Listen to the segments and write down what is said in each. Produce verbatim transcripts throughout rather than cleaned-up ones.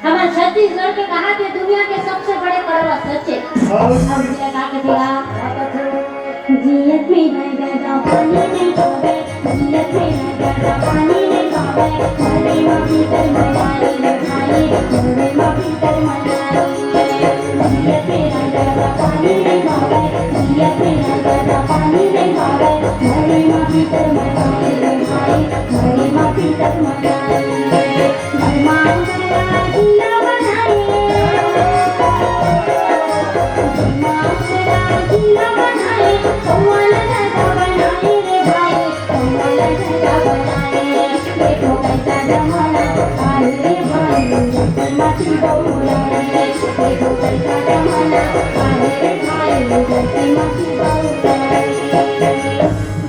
हमर छत्तीसगढ़ के कहाथे दुनिया के सबसे बड़े कड़वा सच हे। हाँ। अब ये का कथे गा? का कथे? जियत में है गदा पानी नहीं पावे, जियत में है गदा पानी नहीं पावे, मरे माँ भीतर मनाई रे भाई, मरे माँ भीतर मनाई। जियत में है गदा पानी नहीं पावे, जियत में है गदा पानी नहीं पावे, मरे माँ भीतर मनाई रे भाई, मरे माँ भीतर मनाई।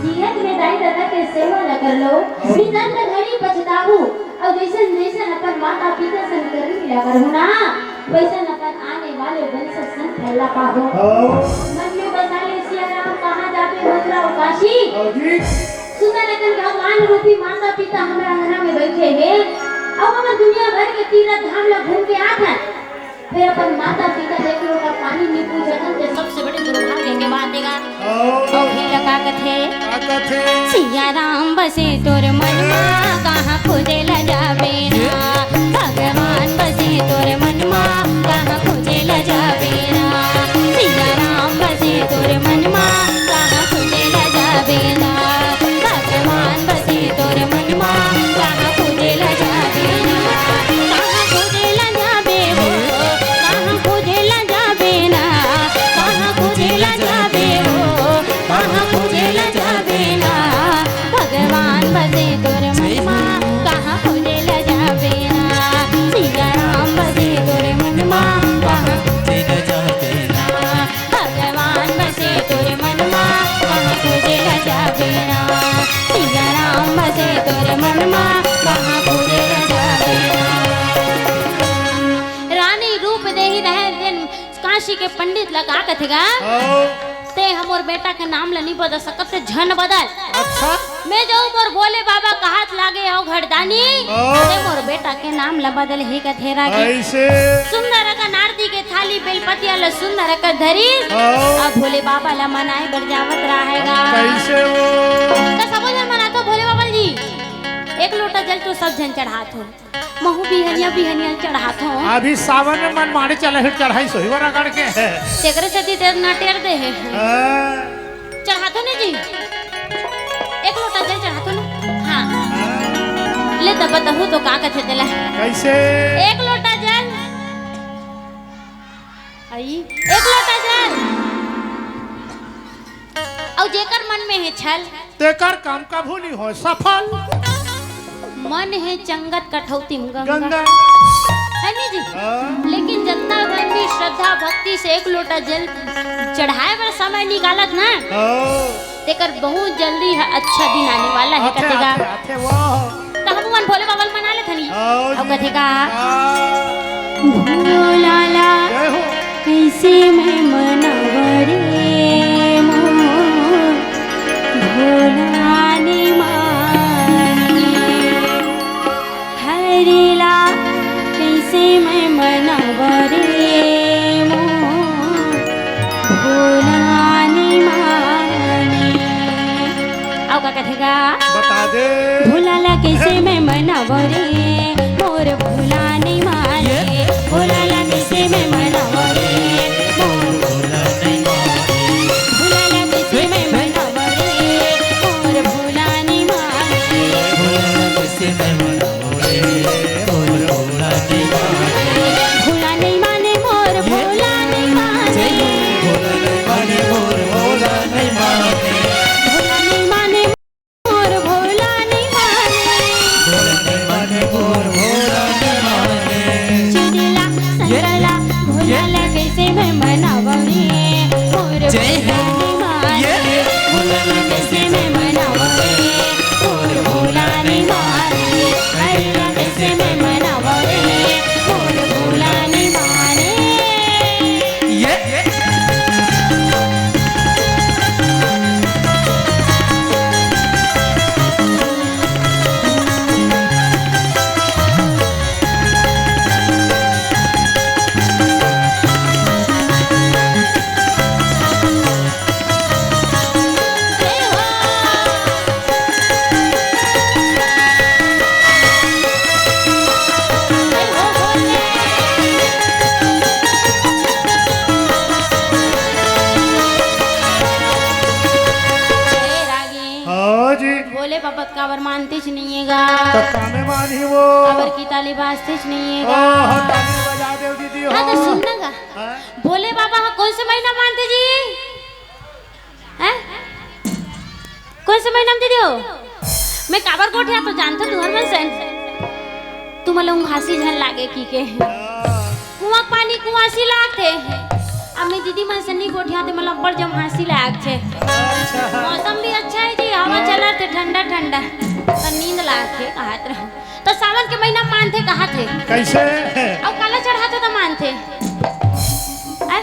जीवन में दाई ददा के सेवा ल कर लो, नितंत घड़ी पछताहू। अउ जइसन जइसन अपन माता पिता सन करनी मिला करहू ना, वइसन अपन आने वाले वंशज सन फैला पाहू। हाँ। मन में बसा ले सिया राम, कहाँ जाबे मथुरा अउ काशी। हाँ जी। सुंदर अकन भगवान रूपी माता पिता हमरा अंगना में बैठे हे, अउ हमर दुनिया भर के तीरथ धाम ला घूम के आथन। फिर अपन माता पिता देख लो का पानी नहीं पूछतन, ते सबसे बड़े दुर्भाग्य के बात हे गा। अउ हे लगा कथे, का कथे? सिया राम बसे तोर मन मा, कहाँ खोजे ला जाबे ना। भगवान बसे तोर मन मा, कहाँ खोजे ला जाबे ना। सिया राम बसे तोर मन मा, कहाँ खोजे ला जाबे ना। भगवान बसे तोर मन मा, कहाँ खोजे ला जाबे ना। कहाँ खोजे ला जाबे हो, कहाँ खोजे ला जाबे ना। कहाँ खोजे ला जाबे हो, कहाँ खोजे ला जाबे ना। भगवान बसे तोर मन मा, कहाँ खोजे ला जाबे ना। सिया राम बसे तोर मन मा, कहाँ खोजे ला जाबे ना। भगवान बसे तोर मन मा, कहाँ खोजे ला जाबे ना। सिया राम बसे तोर मन मा, कहाँ खोजे ला जाबे ना। रानी रूप देही रहे तेन काशी के पंडित ला का कथे गा? हाँ। ते हमर बेटा के नाम ला नहीं बदल सकत, ते झन बदल। अच्छा। मैं जाऊं मोर भोले बाबा कहात लागे हव घरदानी, हाँ। ते मोर बेटा के नाम ला बदल ही कथे रागी। कैसे? सुंदर अकन आरती के थाली बेलपतिया ला सुंदर अकन धरी, हाँ। अब भोले बाबा ला मनाए बर जावत रहेगा। कैसे वो? तो सबो झन मनाथो भोले बाबा जी, एक लोटा जल तो सब झन चढ़ाथो। महू बिहनिया बिहनिया चढ़ाथो। अभी सावन में मन माने चला हे, चढ़ाई सोहिवा रगड़ के। तेकरे सेती तेर ना टेर दे हे। हाँ। चढ़ाथो ने जी, एक लोटा जल चढ़ाथो ना। हाँ। हाँ। ले तब बताहूँ तो का कथे तेला। कैसे? एक लोटा जल। आई, एक लोटा जल। अउ जेकर मन में हे छल, तेकर काम कभू नहीं होय सफल। मन हे चंगत कठौती में गंगा। गंगा। है नी जी? हाँ। लेकिन जतना मन भी श्रद्धा भक्ति से एक लोटा जल चढ़ाए बर समय निकालत ना, हाँ। तेकर बहुत जल्दी ह-, अच्छा दिन आने वाला हे, आथे, कथे गा। आथे, आथे, वाह। त हमू मन भोले बाबा ल मना लेथन। आओ अब जी। कथे गा? हाँ। भोला ला जय हो। कइसे मैं मनवरे मोर भोला ने माने। हरे ला कइसे मैं मनवरे मोर भोला ने माने। अउ का कथे गा? बता दे। भोला ला कइसे मैं मनावो रे, मोर भोला नइ माने। भोला ला कइसे मैं मनावो रे, मोर भोला नइ माने। भोला ला कइसे मैं मनावो रे, मोर भोला नइ माने। भोला ला कइसे मैं मनावो रे, मोर भोला नइ माने। भोला नइ माने, मोर भोला नइ माने। भोला नइ माने, मोर भोला नइ माने। भोला नइ माने, मोर भोला नइ माने। भोला नइ माने, मोर भोला नइ माने। काबर मानतेच नइये गा। त कामे मानही वो। काबर कि ताली बाजतेच नइये गा। ओहो, ताली बजा देव दीदी हो। हाँ, त सुन ना गा। हाँ? भोले बाबा ह कोन से महीना मानथे जी? हैं? कोन से महीना म दीदी हो? मैं काबर गोठियाथों जानथो तुँहर मन से? तुमन ला उंघासी झन लागे कहिके। कुआँ के पानी कुआसी लागथे। अब मैं दीदी मन से नी गोठियाथों, मोला अब्बड़ जम्हासी लागथे। अच्छा। मौसम भी अच्छा हे जी, हवा चलत हे ठंडा ठंडा। त नींद लागथे कहत रहे। त सावन के महीना मानथे कहत हे। कइसे? अउ काला चढ़ाथे त मानथे। आय?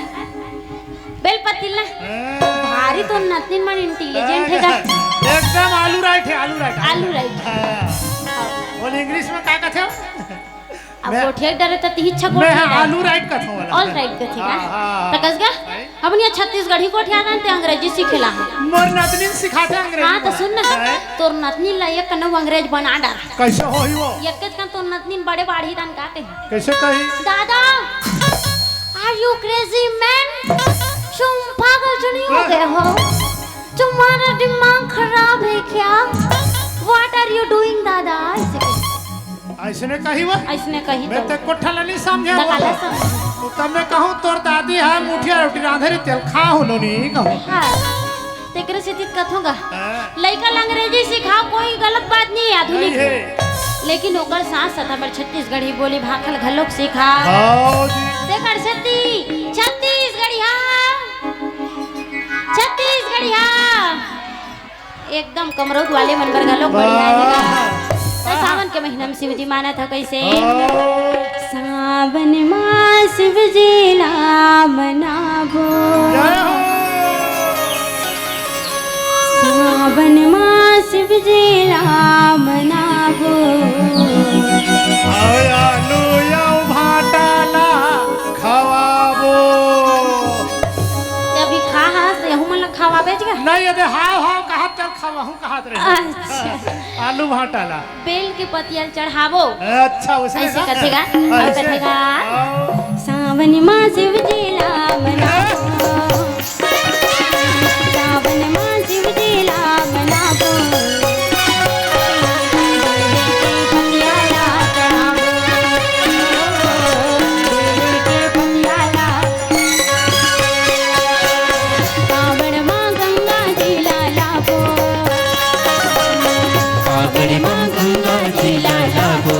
बेल पत्ती ला। हाँ। भारी तोर नतनीन मन intelligent हे गा। एकदम आलू राइट हे, आलू राइट। आलू राइट। हाँ। बोल, English में का कथे हो? अब मैं गोठिया डरे त तिही अच्छा मैं गोठिया डरे। आलू राइट कथों वाला। All right कथे का? हाँ, हाँ, हाँ। त कस गा? भाई। अपनी छत्तीसगढ़ी गोठिया दान ते अंग्रेजी सीखेला। मोर नतनीन सिखाथे अंग्रेजी हाँ, त वाला। सुन ना। हैं? तोर नतनीन ला एक कनऊ अंग्रेज बना डार। कइसे होही वो? एक के कन तोर नतनीन बड़े बाढ़ी दान का कही। कइसे कही? दादा, are you crazy man? तुम पागल तो नहीं हो गए हो? तुम्हारा दिमाग खराब है क्या? What are you doing, दादा? ऐसे कही। अइसने कही वो? अइसने कही मैं तो। ते कोठा ला नहीं समझे त वो। काला समझे? त तब मैं कहूँ, तोर दादी हे, मुठिया रोटी रांधे रही, तेल खा हो लो नहीं कहूँ। हाँ, तेकरे सेती कथों गा। हाँ। लइका ला अंग्रेजी सिखाओ, कोई गलत बात नहीं हे, आधुनिक नहीं हे। लेकिन ओकर साथ साथ हमर छत्तीसगढ़ी बोली भाखा ल घलोक सिखाओ। हाँ जी। तेकर सेती छत्तीसगढ़िया, छत्तीसगढ़िया एकदम कमरौत वाले मन बर घलोक बढ़िया हे गा। वाह। त सावन के महीना म शिव जी मानत ह कइसे? हाँ। सावन मा शिव जी ला मनाबो। जय हो। सावन मा शिव जी ला मनाबो। अउ आलू अउ भांटा ला खवाबो। ते अभी खा हस, त यहू मन ला खवाबेच गा। नहीं, ये दे हाव हाव कहत चल खवाहूँ कहत रहे। अच्छा। आलू भांटा ला। बेल के पतिया ल चढ़ाबो। अच्छा, वइसने अइसे का? कथे गा? अउ अइसे। कथे गा? हाँ। सावन मा शिव जी ला मनाबो। सावन मा शिव जी ला मनाबो। बेल के पतिया ला चढ़ाबो। बेल के पतिया ला कावड़ मा गंगा जी ला लाबो। कावड़ मा गंगा जी ला लाबो।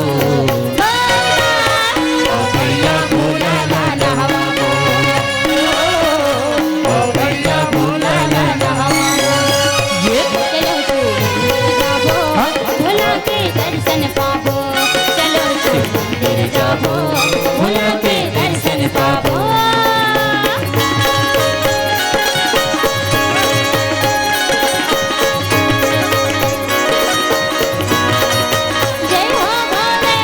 कावड़िया भोला ला नहवाबो। कावड़िया भोला ला नहवाबो। ये चलो चलो जाबो। हाँ? भोला के दर्शन पाबो। चलो चलो मंदिर जाबो, भोला के दर्शन पाबो। जय हो भोले।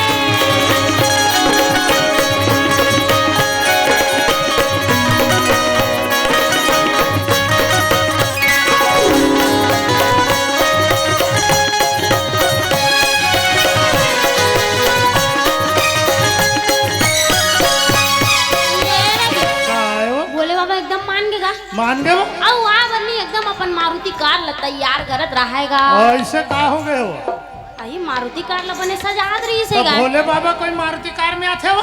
का आय वो? भोले बाबा एकदम मान गे गा। मान गे वो? अउ आ बनी एकदम अपन मारुति कार ला तैयार करत रहे गा। अइसे का हो गे वो? अई मारुति कार ला बने सजात रहिस हे त गा। भोले बाबा कोई मारुति कार में आथे वो?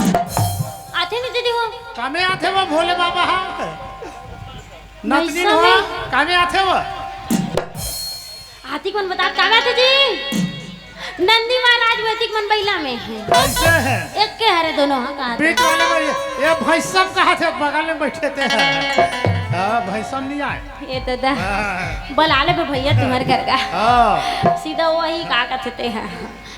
आथे नहीं दीदी हो। कामे आथे वो भोले बाबा हा? नतनीन हो, कामे आथे वो? हाथी मन बतात कामे आथे जी? नंदी महाराज वैदिक मन बइला में हे। अइसे हे। एक के हरे दोनों, हाँ, कहा थे। बीच वाले में ये, ये भैंसम कहा थे, बगल में बैठे थे। हाँ, भैंसम नहीं आए। ये तो दा। हाँ। बला ले बे भैया तुम्हारे घर का। हाँ। सीधा वही का कथे ते हैं।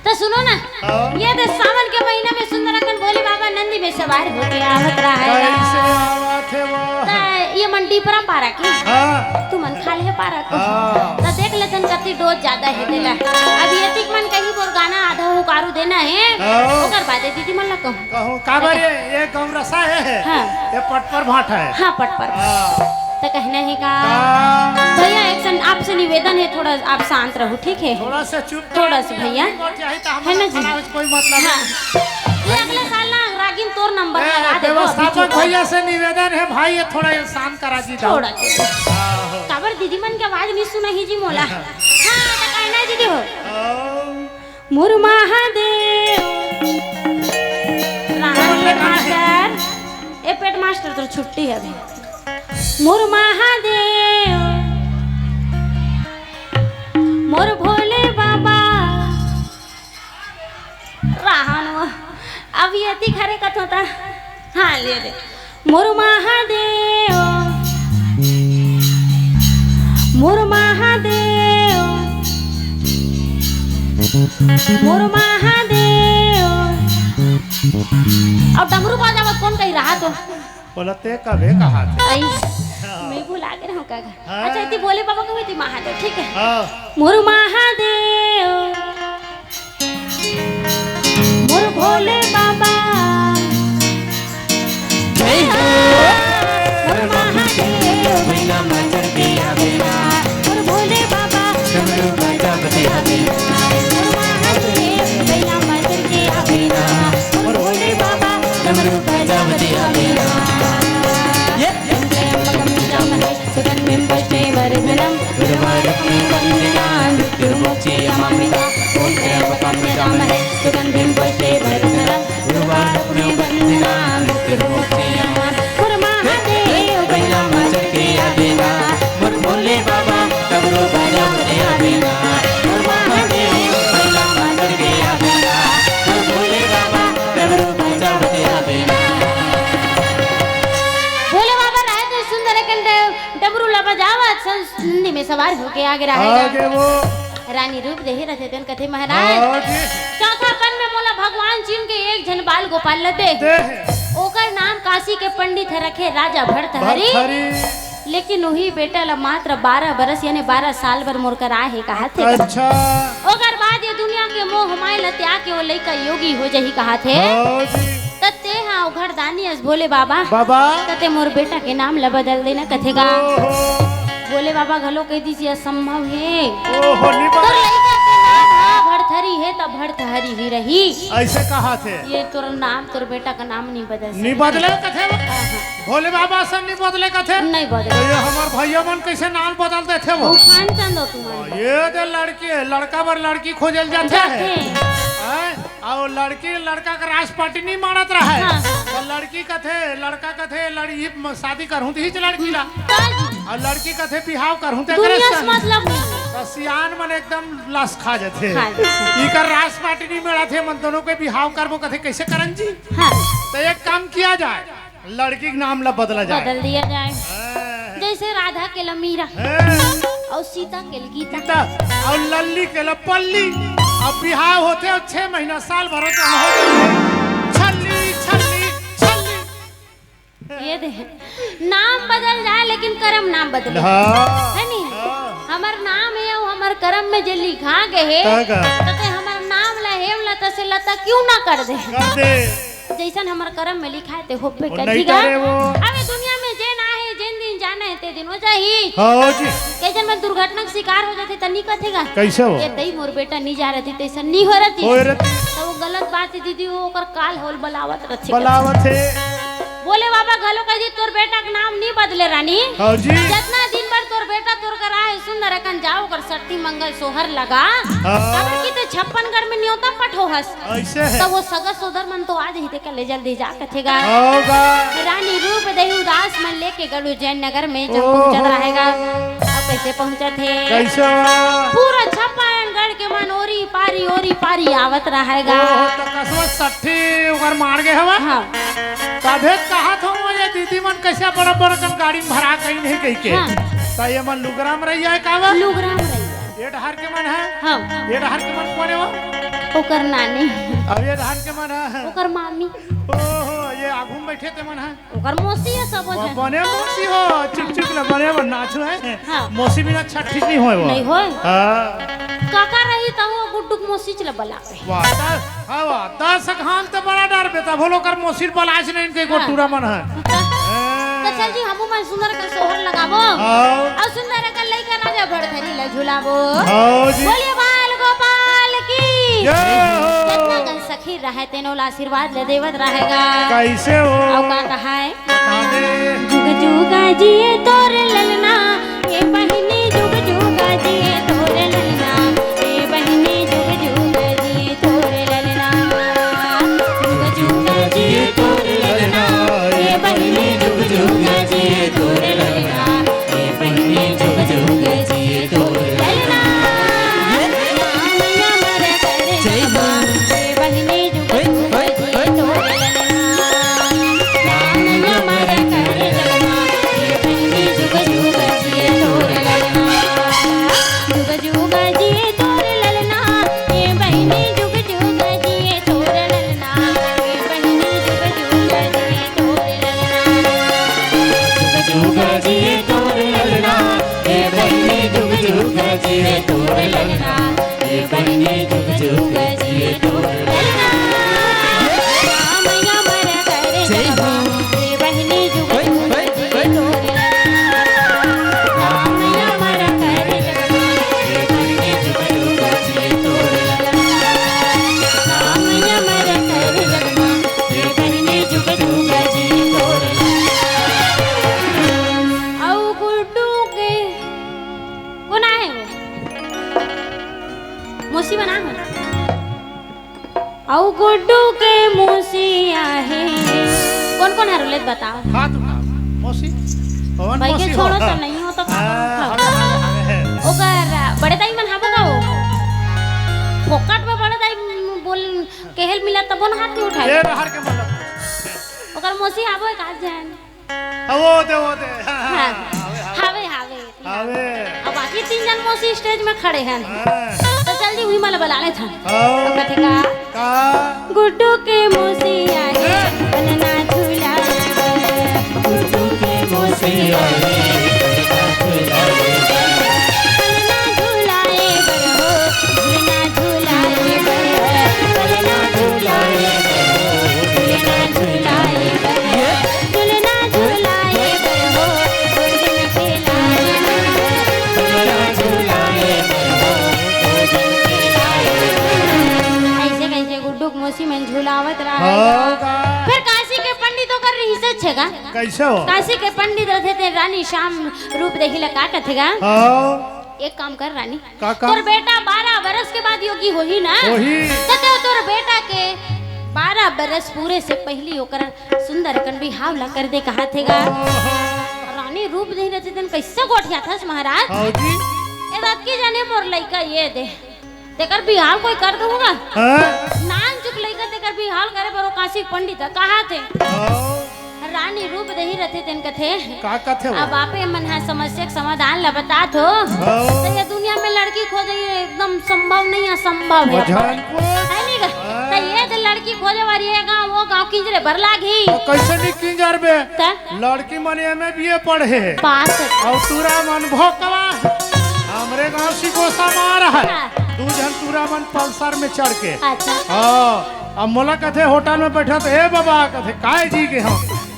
त सुनो ना, हाँ। ये दे सावन के महीना में सुंदर अकन भोले बाबा नंदी में सवार होके आवत रहे। कइसे आवत हे वो? त ये मन डीपरा पारा के। हाँ। तू मन खा ले पारा को। हाँ। त देख लेथन कति डोज जादा हे तेला। अब ये तिक मन कहीं बोर गाना आधा हुकारू देना हे। हाँ। ओकर बादे दीदी मन ला कहूँ। कहूँ, काबर ये, ये गौरसा हे, हे। हाँ। ये पटपर भांटा हे। हाँ, पटपर। हाँ। त कहना हे का? हाँ। भैया, एक सन आपसे निवेदन हे, थोड़ा आप शांत रहो, ठीक हे? थोड़ा सा चुप थोड़ा सा भैया। है ना जी? कोई मतलब हाँ। नहीं। ये अगले साल ना रागिन तोर नंबर ए, लगा दे, व्यवस्थापक भैया से निवेदन है भाई, ये थोड़ा ये शांत करा जी, थोड़ा। काबर दीदी मन के आवाज नहीं सुना ही जी मोला। हाँ, तो कहीं दीदी हो। मोर महादेव। राहन पेट मास्टर, ए पेट मास्टर, तोर छुट्टी हे अभी। मोर महादेव, मोर भोले बाबा। राहन वो, अब ये ती खरे कथों ता। हाँ, ले दे। मोर महादेव, मोर महादेव, मोर महादेव। अब डमरू बाजावत कोन कही रहा तो? बोला ते कबे कहा थे? आई, मैं भुला के रहूं का? हाँ। अच्छा, इतनी भोले बाबा को भी थी महादेव, ठीक है? हाँ। मोर महादेव, मोर भोले बाबा। जय हो। मोर महादेव, भैया मंदिर के आवेला। मोर भोले बाबा, डमरू बाजा बजावेला। मोर महादेव, भैया मंदिर के आवेला। मोर भोले बाबा, डमरू बाजा बजावेला। ये त्र्यंबकम यजामहे सुगंधिं पुष्टिवर्धनम्। उर्वारुकमिव बन्धनान् मृत्युर्मुक्षीयमामृता। ॐ त्र्यम्बकं यजामहे सुगन्धिं पुष्टिवर्धनम्। उर्वारुकमिव बन्धनान् मृत्युर्मुक्षीयमामृता। मोर महादेव, भैया मंदिर के आवेला। मोर भोले बाबा, डमरू बजावत आवेला। मोर महादेव, भैया मंदिर के आवेला। मोर भोले बाबा, डमरू बजावत आवेला। भोले बाबा रहे तो सुंदर कंठ डमरू ला बजावत संस नंदी में सवार होके आगे रहेगा। आगे वो। रानी रूप देहे रथे तेन कथे महाराज। हाँ जी। चौथा पन में मोला भगवान शिव के एक झन बाल गोपाल ल दे। दे। ओकर नाम काशी के पंडित ह रखे राजा भर्तहरि। भर्तहरि। लेकिन उही बेटा ल मात्र बारह बरस यानी बारह साल बर मोर करा हे कहा थे। अच्छा। ओकर बाद ये दुनिया के मोह माया ल त्याग के वो लइका योगी हो जही कहा थे। हाँ जी। त तेहा ओघरदानी अस भोले बाबा। बाबा। त ते मोर बेटा के नाम ल बदल देना कथे गा। ओहो। भोले बाबा घलो कह दीजिए असंभव हे। ओहो, नहीं तोर बदल। लइका के नाम ह भरथरी हे त भरथरी ही रही। ऐसे कहा थे। ये तोर नाम, तोर बेटा का नाम नहीं बदल नहीं सकता। बदले कथे वो। हाँ, हाँ। भोले बाबा से नहीं बदले कथे। नहीं बदले। तो ये हमार भैया मन कैसे नाम बदल देथे वो? वो खान चंद हो तुम्हारे। ये दे लड़की, लड़का बर लड़की खोजल जाथे। जाथे। हैं? अउ लड़की लड़का के रास पाटी नहीं मानत रहय। हाँ। त लड़की कथे, लड़का कथे, लड़-, ये म-, शादी करहूं त इहीच लड़की ला। का जी? अउ लड़की कथे, बिहाव करहूं त दुनिया एकरे से संग। मतलब नहीं। त सियान मन एकदम लस खा जथे। खा जथे। इकर रास पाटी नहीं मिलत हे, मन दोनों के बिहाव करबो कथे, कैसे करन जी? हाँ। त एक काम किया जाए, लड़की के नाम ला बदला जाए। बदल दिया जाए। हाँ। जैसे राधा के ल मीरा। हाँ। अउ सीता के ल गीता। गीता। अउ लल्ली के ल पल्ली। अब बिहाव होथे अउ छह महीना, साल भर होथे, हम हो गए छल्ली, छल्ली, छल्ली। ये दे, नाम बदल जाए लेकिन करम ना बदले। हाँ। है नी? हाँ। हमर नाम हे अउ हमर करम में जे लिखा गए हे, का का? त ते हमर नाम ला हेम लता से लता क्यों ना कर दे? कर दे। जैसन हमर करम में लिखा हे, ते होबे वो करही नहीं गा। करे वो। अबे दुनिया में जेन आहे, जेन दिन जाना हे, ते दिन हो जाही। हाँ जी। कई झन मन दुर्घटना के शिकार हो जाथे, त नहीं कथे गा। कैसे हो? ये तई मोर बेटा नहीं जा रहती, तैसन नहीं हो रहती। होय रहती। त वो गलत बात हे दीदी, वो ओकर काल होल बलावत रहथे। बलावत हे। भोले बाबा घलो कह दी, तोर बेटा के नाम नहीं बदले रानी। हाँ जी। जितना दिन भर तोर बेटा तोर करा हे, सुंदर अकन जाओ, ओकर सरती मंगल सोहर लगा। हाँ। काबर कि ते छप्पन गढ़ में न्योता पठो हस। ऐसे हे। त वो सगा सोदर मन तो आ जही, ते कले जल्दी जा कथे गा। होगा। रानी रूप देही उदास मन लेके गलू जैन नगर में जब ओहो। पहुंचत रहेगा। अब कैसे पहुंचत हे? कैसे? पूरा छप्पन गढ़ के मन ओरी पारी, ओरी पारी आवत रहेगा। ओहो, त कसवा सट्ठी उगर मार गए हवा। हाँ। तभे कहा था वो ये दीदी मन कैसे बड़ा बड़ा कन गाड़ी में भरा कहीं नहीं कही के। हाँ। त ये मन लुगरा में रही है का वो? लुगरा में रही है। ये डहर के मन है? हाँ। ये डहर के मन कोन हे वो? ओकर नानी। अब ये डहर के मन है? ओकर मामी। ओहो, ये आगू में बैठे ते मन है? ओकर मौसी हे सब वो झन। बने मौसी हो, चुप चुप ले, बने वो नाचू है। हाँ। मौसी बिना छठ ठीक नहीं होय वो। नहीं होय। हाँ। काका रही त वो गुड्डू के मौसी चले बला। वाह, दस, हाँ, वाह, दस घाम त बड़ा डर बेटा, भोलो कर मोसिर बलास नहीं इनके को हाँ। टूरा मन है। त, त चल जी, हमू मन सुंदर कर सोहर लगाबो। हाँ। अउ सुंदर कर लइका राजा भड़थरी ला झुलाबो। हाँ जी। बोलिए बाल गोपाल की। जय हो। कितना गन सखी रहे तेनो ला आशीर्वाद ले देवत रहेगा। कैसे हो? अउ का कहा है? बता दे। जुग जुगा जिए तोर ललना, ए बहिनी जुग जुगा जिए तोर ललना, ए तोर ललना, ए बहिनी जुग जुग जिए तोर ललना। मैया मर कर जय हो। ए बहिनी जुग जुग जिए तोर ललना। मैया मर कर जगमा, ए बहिनी जुग जुग जिए तोर ललना। मैया मर कर जगमा, ए बहिनी जुग जुग जिए तोर ललना। अउ गुड्डू के कोन आहे वो? मौसी बना हो। अउ गुड्डू के मौसी आहे। कोन कोन हर उलेत बताओ। हाथ उठाओ। मौसी, पवन भाई के मौसी हो। छोड़ो तो नहीं हो तो का हाँ, करो? हवे, हवे, हवे। ओकर बड़े दाई मन हाबो का वो? फोकट में बड़े दाई बोल केहेल मिला तबो न हाथ नहीं उठाए। ये रहर के मतलब। ओकर मौसी हाबो एक हाथ जान। हाँ, वो दे, वो दे। हाँ, हाँ, हाँ, हावे, हावे। हावे, हावे। हावे। अब बाकी तीन जन मौसी स्टेज में खड़े हैं। हाँ। तो जल्दी हुई मला बला लेथन। हाँ। तो कथे का? का? गुड्डू के मौसी आए, ए। पलना झूला। गुड्डू के मौसी आए, पलना झूला। पलना झूलाए बर हो, झूलना झूलाए बर। पलना झूलाए बर हो, झूलना झूलाए बर। झूलना झूलाए बर हो, गोंद में खेलाए बर। झूलना झूलाए बर हो, गोंद में खेलाए बर। ऐसे कैसे गुड्डू के मौसी मन झुलावत रहा हाँ, है। का? फिर काशी के पंडित ओकर रहिसे छेगा। कैसे हो? काशी के पंडित रथे ते रानी श्याम रूप देखी ला का कथेगा? हाँ। एक काम कर रानी, का काम? तोर बेटा बारह बरस के बाद योगी होही ना, होही। तो ते तोर बेटा के बारह बरस पूरे से पहिली ओकर सुंदर कन बिहाव ला कर दे कहा थेगा। ओहो। रानी रूप नहीं रहते तन कैसे गोठिया थस महाराज? हाँ जी। ए बात की जाने मोर लइका ये दे, तेकर बिहाव कोई कर दूंगा। हाँ। नान चुक लइका तेकर बिहाव करे बर ओ काशी पंडित ह कहा थे। हाँ। रानी रूप देही रथे तेन कथे। का कथे वो? अब आपे मन हा समस्या के समाधान ला बतात हो। हाँ। तो ये दुनिया में लड़की खोजे ये एकदम संभव नहीं, असंभव है। भजन को है नहीं का? हाँ। तो ये तो लड़की खोजे वाली ये गाँव वो गाँव किंजरे भर लागी। तो कैसे नहीं किंजर बे? त? लड़की मन एमए बीए पढ़े हे। पास है। अउ टूरा मन भोकवा। हमरे गाँव सिकोसा मार है। हाँ। दू झन टूरा मन पल्सर में चढ़ के। अच्छा। हाँ। अब मोला कथे होटल में बैठा तो, "ए बाबा," कथे, "काय जी के हम?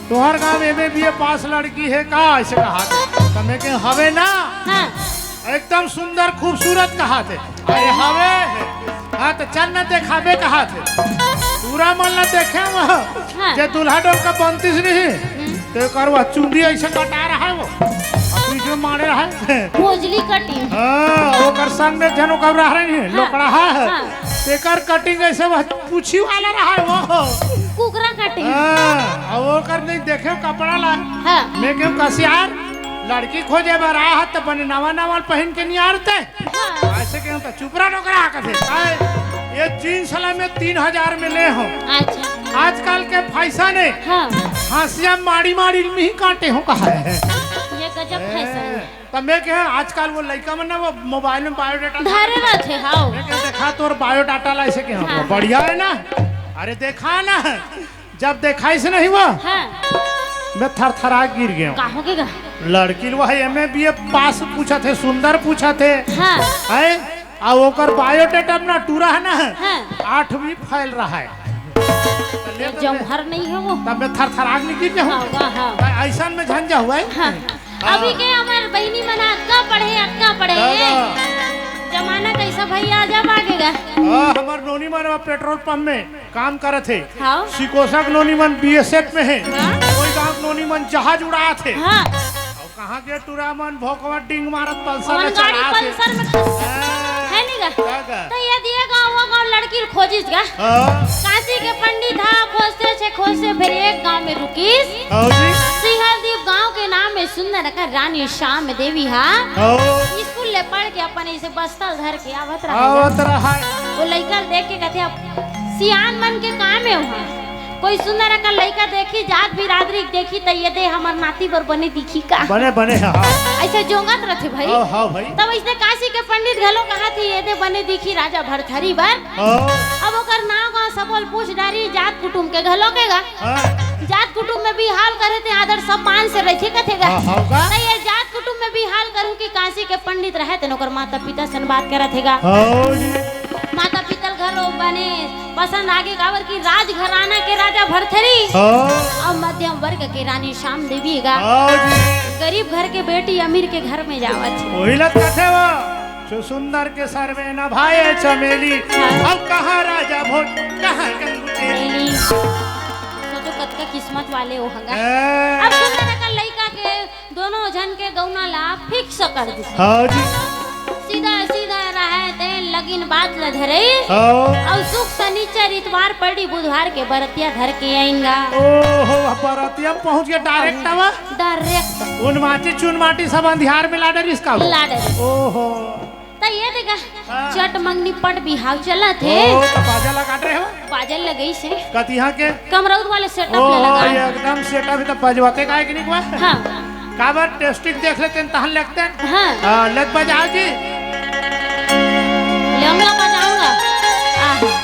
तुहर गाँव एमए बीए पास लड़की हे का?" ऐसे कहा थे। तो मैं कहे, "हवे ना।" हाँ। एकदम सुंदर खूबसूरत कहा थे। अरे हवे। हाँ, तो चल न देखाबे कहा थे। टूरा मन ला देखे वहाँ। हाँ। जे दूल्हा डोल का बनतीस नहीं, हम्म। तो कर वह चुंदी ऐसे कटा रहा है वो। अउ पीछे मारे रहा है। भोजली कटी। हाँ, ओकर संग में जनो कर रहा नहीं, हाँ। लोकड़ा है। हाँ। तेकर कटिंग ऐसे वह पूछी वाला रहा है वो। कुकरा कटिंग। हाँ, अउ ओकर नहीं देखे कपड़ा ला। हाँ। मैं कहूँ कसियार, लड़की खोजे बर आया है तो बने नवा नवा पहन के नहीं आरते। हाँ। ऐसे के हम तो चुप रहा नौकरा कथे। आए, ये जींस वाला में तीन हजार में ले हो। अच्छा। आजकल के फैशन है। हाँ। हंसिया मारी मारी में ही काटे हो कहा है। ये गजब फैशन है। ए, तो मैं कहे आजकल वो लड़का मन ना वो मोबाइल में बायोडाटा धरे रहते, हाँ। मैं कहे देखा तोर बायोडाटा ला ऐसे के हम हाँ। बढ़िया है ना? अरे देखा ना। जब देखाइस नहीं हुआ, हाँ। मैं थरथरा गिर गया। का हो गया? लड़की लो है एमए बीए पास पूछा थे, सुंदर पूछा थे। हाँ। है? आ ओकर बायोडाटा में ना टूरा है ना, हाँ। आठवीं फेल रहा है। ये जौहर नहीं है वो। तब मैं थरथरा के गिर गया हूँ। हाँ, वाह, हाँ। ऐसा में झंझा हुआ है। हाँ। हाँ। अभी के हमार बहिनी मन अतका पढ़े, अतका पढ़े। दादा। जमाना कैसा भैया जब आगे गा। हाँ, हमार नोनी मन पेट्रोल पंप में काम करत हे। हाँ। सिकोसा के नोनी मन बीएसएफ में हे। हाँ। कोई गांव के नोनी मन जहाज उड़ात हे। हाँ। अउ कहाँ के टूरा मन भोकवा डिंग मारत पल्सर में गाड़ी चलात हे। पल्सर में हाँ। है नहीं गा? का गा? तो ये दिए गाँव वो गाँव लड़की खोजिस गा। हाँ। काशी के पंडित हा खोजते छे खोजते फिर एक गांव में रुकिस। हाँ जी। सिंहलदीप गांव के नाम में सुंदर का रानी श्याम देवी हा। हाँ। स्कूल ले पढ़ के अपन ऐसे बस्ता ल धर के आवत रहा। आवत रहा। वो लइका ल देख के कथे, "अब सियान मन के काम है वहाँ। कोई सुंदर अकन लइका देखी, जात बिरादरी के देखी, त ये दे हमर नाती बर बने दिखी का?" बने, बने, हाँ। ऐसे जोंगत रथे भाई। हाँ, हाँ भाई। तब इसने काशी के पंडित घलो कहा थे, "ये दे बने दिखी राजा भरथरी बर।" हाँ। अब ओकर नाव गाँव सबो ल पूछ डारी, जात कुटुम के घलो के गा। हाँ। जात कुटुम में भी हाल करे थे, आदर सम्मान से रहिथे कथे गा। हाँ, हाँ, का? त ये जात कुटुम मैं भी हाल करूं कि काशी के पंडित रहे तेन ओकर माता पिता सन बात करत हेगा। हाँ जी। माता पिता ल घरो बने पसंद आगे, काबर कि राजघराना के राजा भरथरी हाँ। अउ मध्यम वर्ग के रानी श्याम देवी हेगा। हाँ जी। गरीब घर के बेटी अमीर के घर में जावत हे। वही लग कथे वो। जो सुंदर के सर्वे न भाए चमेली, हाँ। अब कहाँ राजा भोज, कहाँ गंगू तेली। तेली। सोचो कतका किस्मत वाले हो हंगा। हाँ। अब सुंदर अकन लइका के दोनों झन के गौना ला फिक्स कर दिस। हाँ जी। सीधा सीधा रहे ते लगिन बात ल धरे। हाँ। अउ सुख शनिचर इतवार पड़ी बुधवार के बरतिया धर के आएंगा। ओहो, बरतिया पहुंच गया डायरेक्ट अब। डायरेक्ट। उन माटी चुन माटी सब अंधियार में ला डरिस का? ला डरिस। ओहो। त ये देखा, हाँ। चट मंगनी पट बिहाव चलत हे। ओ, त बाजा लगा रहे हो? बाजा लगई से। कतिहा के? कमरौद वाले सेटअप ओ, ले लगा। ये एकदम सेटअप ही त बजवाते काहे कि नहीं हुआ? हाँ। काबर टेस्टिंग देख लेते हैं, तहन लगते हैं। हाँ। हाँ, लग बजाओ जी। लेऊंगा, बजाऊंगा। आहा।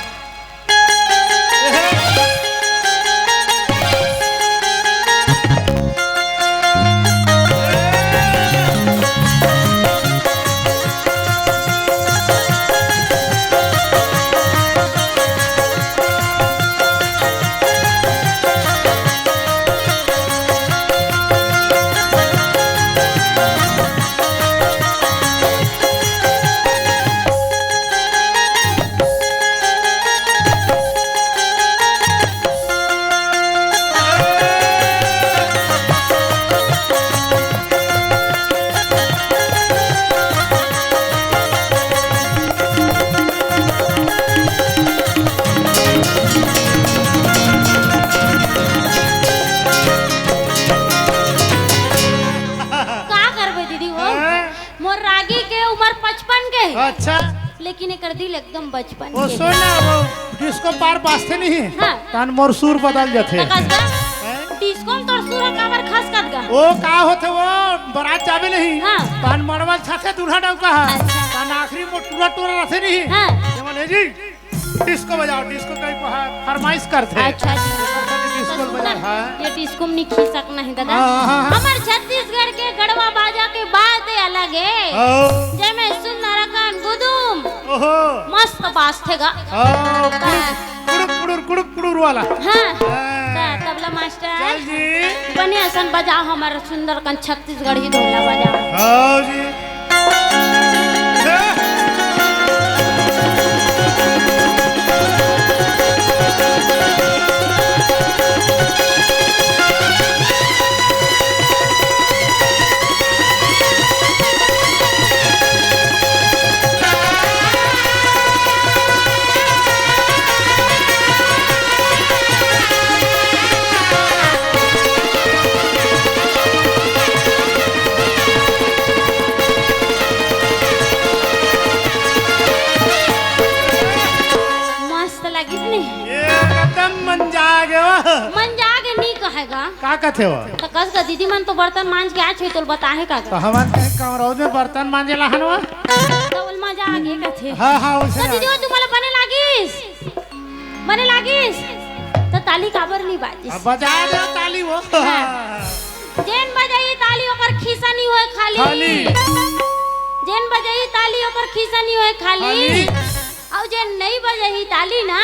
का करबे दीदी वो? हाँ? मोर रागी के उम्र पचपन के हे। अच्छा। लेकिन एकर दिल एकदम बचपन वो के। सुन ना, वो डिस्को पार बाजथे नहीं, हाँ। तहन मोर सुर बदल जाथे। त कस गा? हैं? डिस्को में तोर सुर ह काबर खसकत गा? ओ का होथे वो, बारात जाबे नहीं, हाँ। तहन मड़वा ल छाथे दूल्हा डौका ह। अच्छा। तहन आखिरी में टूरा टूरा रथे नहीं, हाँ। ये बोले जी, डिस्को बजाओ, डिस्को कहीं को है, फरमाइश करथे। अच्छा जी। डिस्को त सुन बजाओ, ना, हाँ। ये डिस्को में नहीं खींच सकना है दादा। हाँ, हाँ, हाँ। हमर छत्तीसगढ़ के गड़वा बाजा के बात अलग है। हाँ। जेमे सुंदर अकन गुदुम ओहो। मस्त बाजथे गा। हाँ, कुड़ुक, कुड़ुक, कुड़ुर, कुड़ुक, कुड़ुर वाला। हाँ। हाँ। त तबला मास्टर। चल जी। बने असन बजाओ हमर सुंदर अकन छत्तीसगढ़ी ढोला बजाओ। हाँ जी। मस्त लगिस नहीं? एकदम मन जागे हो। मन जागे नहीं कहेगा। का कथे हो? त कस गा दीदी मन तो बर्तन मांज के आए छे, तोल बताहे का? त हमन कहीं कमरौद में बर्तन मांजे लाहन हो? त ओल मजा आगे कथे। हाँ, हाँ, वैसे त दीदी ना। वो तुम्हारा बने लागिस? बने लागिस? त ताली काबर नहीं बाजिस? अब बजा दो ताली वो। हाँ। जेन बजाई ताली ओकर खीसा नहीं होए खाली। खाली। जेन बजाई ताली ओकर खीसा नहीं होए खाली। खाली। अउ जेन नहीं बजाई ताली ना,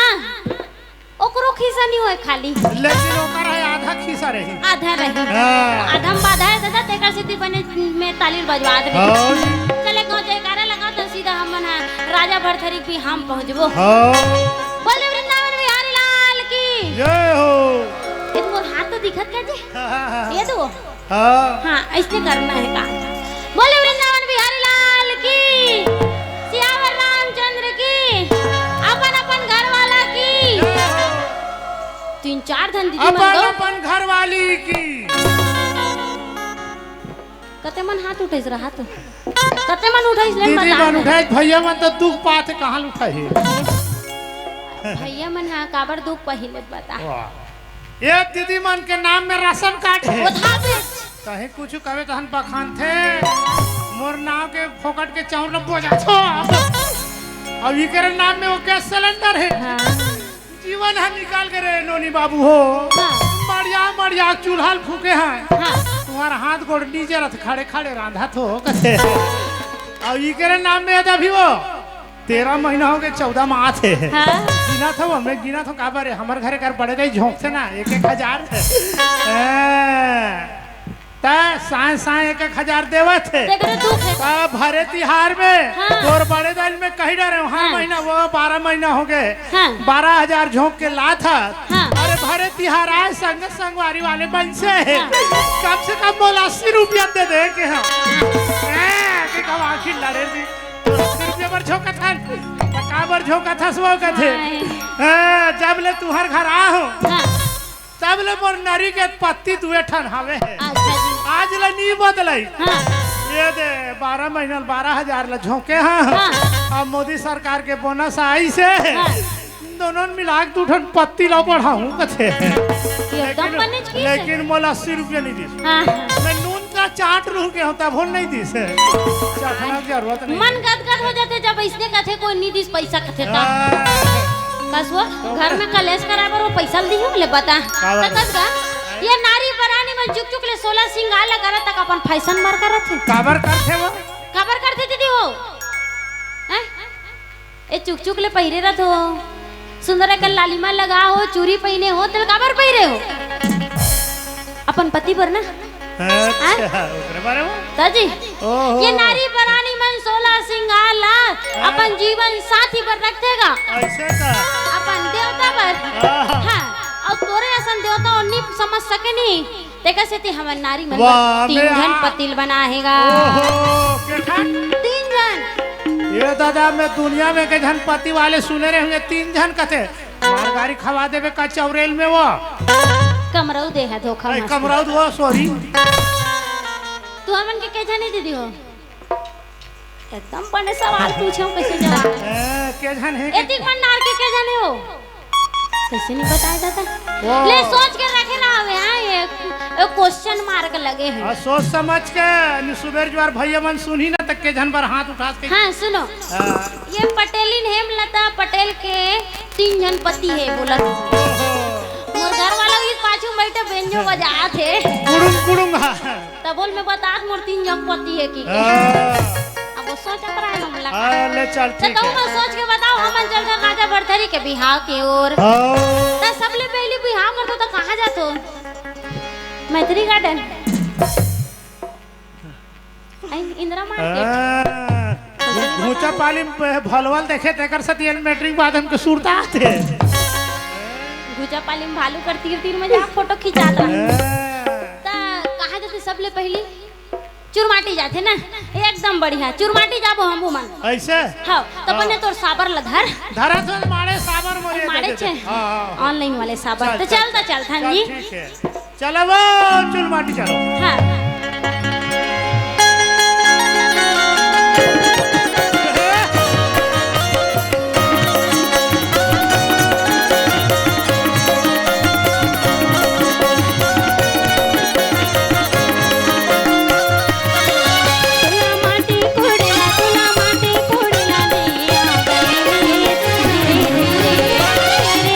ओकरो खीसा नहीं होए खाली। लेकिन ओकर है आधा खीसा रही। आधा रही। हाँ। आधा में बाधा है दादा, तेकर सेती बने में ताली बजवा देबे। हाँ। चले गाँव जयकारा लगाओ त सीधा हमन ह राजा भरथरी भी हम पहुँचबो। हाँ। बोले वृंदावन बिहारी लाल की। जय हो। ये तो मोर हाथ तो दिखत का जी? हाँ, हाँ, हाँ। ये तो हाँ। हाँ, ऐसे करना है काम। बोले वृंदावन बिहारी लाल की, सियावर रामचंद्र की, अपन अपन घर वाला की। तीन चार धन दीदी मन अपन गो। अपन घर वाली की। कते मन हाथ उठाइस रहा तो? कते मन उठाइस ले दीदी बता मन ना। उठाइस, भैया मन तो दुख पाथे, कहाँ ले उठाही? भैया मन हाँ काबर दुख पहिले बता। वाह। ये दीदी मन के नाम में राशन कार्ड है। वो था भी। कहीं कुछ कहे तहन बखानथे। मोर नाम के फोकट के चाउर न बोझा छो। अब इकरे नाम में वो गैस सिलेंडर है। हाँ। जीवन है निकाल के रे नोनी बाबू हो। हाँ। मरिया, मरिया चूल्हा ल फूके हैं। हाँ। हमार हाथ गोड़ नीचे रथ, खड़े खड़े रांधा थो कथे। अउ इकरे नाम में यदि अभी वो तेरह महीना हो गए, चौदह में आथे। हाँ। गिना था वो, मैं गिना था काबर है, हमर घरे कर बड़े दाई झोंकथे ना, एक एक हजार। ए, त साय साय एक एक हजार देवत हे। तेकरे दुख हे। त भरे तिहार में हाँ। तोर बड़े दाई में कही डरे हूँ, हर हाँ। महीना वो बारह महीना हो गए, हाँ। बारह हजार झोंक के लात ह। हाँ। अरे भरे तिहार आए, संग संगवारी वाले मन से हे। हाँ। कम से कम मोला अस्सी रुपया दे दे के हम। ए, के कब आखिर लड़े दी। अस्सी रुपया बर झोंकत हन। त का बर झोंकत हस वो कथे। हाँ। ए, जब ले तुहर घर आ हो। हाँ। तब ले मोर नरी के पत्ती दुए ठन हवे हे। अच्छा जी। आज ले नी बदलई। हाँ। ये दे, बारह महीना ले बारह हजार ले झोंके हाँ। हाँ। अब मोदी सरकार के बोनस आइस हे। हाँ। दोनों मिला के दू ठन पत्ती ला बढ़ाहूँ कथे। एकदम लेकिन, बने चीज हे। लेकिन मोला अस्सी रुपया नी दिस। हाँ, हाँ। मैं नून का चाट रूह के हों, तब हो नी दिस हे। चखना के जरूरत नी। मन गदगद हो जाथे जब अइसने कथे कोई नी दिस पैसा कथे तब। हाँ। कस वो घर में कलेश कराए बर वो पैसा ल दिही ले बता। काबर? त कस का? ये नारी परानी मन चुक चुक ले सोलह सिंगार ल करत तक अपन फैशन मार करत हे। काबर करथे वो? काबर करथे दीदी वो? हैं? ए चुक चुक ले पहिरे रथ हो। सुंदर अकन लालिमा लगा हो, चूरी पहिने हो, तेल काबर पहिरे हो? अपन पति बर ना। अच्छा, ओकरे बारे में? त जी, ओहो। ये नारी परानी मन सोलह सिंगार ला हाँ। अपन जीवन साथी बर रखथे गा। अइसे का? अपन देवता बर। हाँ। हाँ, अउ तोरे असन देवता ओ नी समझ सके नी। तेकर सेती हमर नारी मन वाह, बर तीन मैं झन आ- पति ल बनाए हे गा। ओहो, के ठन? तीन झन। ये दादा, मैं दुनिया में के झन पति वाले सुने रहे होंगे, तीन झन कथे। मार गारी खवा देबे का चौरेल में वो। कमरऊ दे हे धोखा ए, मत। कमरऊ दे वो, sorry। तू हमन के के झन हे दीदी हो? एकदम बने सवाल पूछे हो, कैसे जवाब? ए, के झन हे के? एतिक मन नार के के झन हे हो? कैसे नी बताए दादा? वो ले सोच के रखे ना हवे, हाँ, ये, ये question mark लगे हे। हाँ, सोच समझ के, नी सुबेर जुआर भैया मन सुनही ना, त के झन बर हाथ उठा के। हाँ, सुनो। हाँ। ये पटेलिन हेमलता पटेल के तीन झन पति हे बोलत। ओहो। मोर घर वाला भी पाछू बइठे बेंजो बजात हे। कुड़ुम, कुड़ुम, हाँ। त बोल मैं बतात मोर तीन झन पति हे कि। हाँ। अब वो सोचत रहे हम लगा। हाँ, ले चल, त ठीक कहूँ हे। मैं सोच के बताओ, हमन चल चल राजा भरथरी के बिहाव के ओर। हाँ। त सबले पहली बिहाव करथो त कहाँ जाथो? मैत्री garden। आई, इंदिरा market। हाँ, घु-, घुचा पाली में भलवल देखे, तेकर सेती एन मैट्रिक बाद हमके सुरता आथे। घुचा पाली में भालू कर तीर तीर में जा फोटो खिंचात रहा। हाँ। त कहाँ जाथे सबले पहली? चुरमाटी जाथे ना, एकदम बढ़िया। चुरमाटी जाबो हमू मन। अइसे? हाँ, त हाँ। बने तोर साबर ल धर। धरा तो माड़े साबर मोरे माड़े दे छे। देते। हाँ, हाँ, हाँ। Online वाले साबर। चल, त चल, चल, त चल, चल, थान चल, जी। ठीक हे। चलो वो चुलमाटी चलो। हाँ।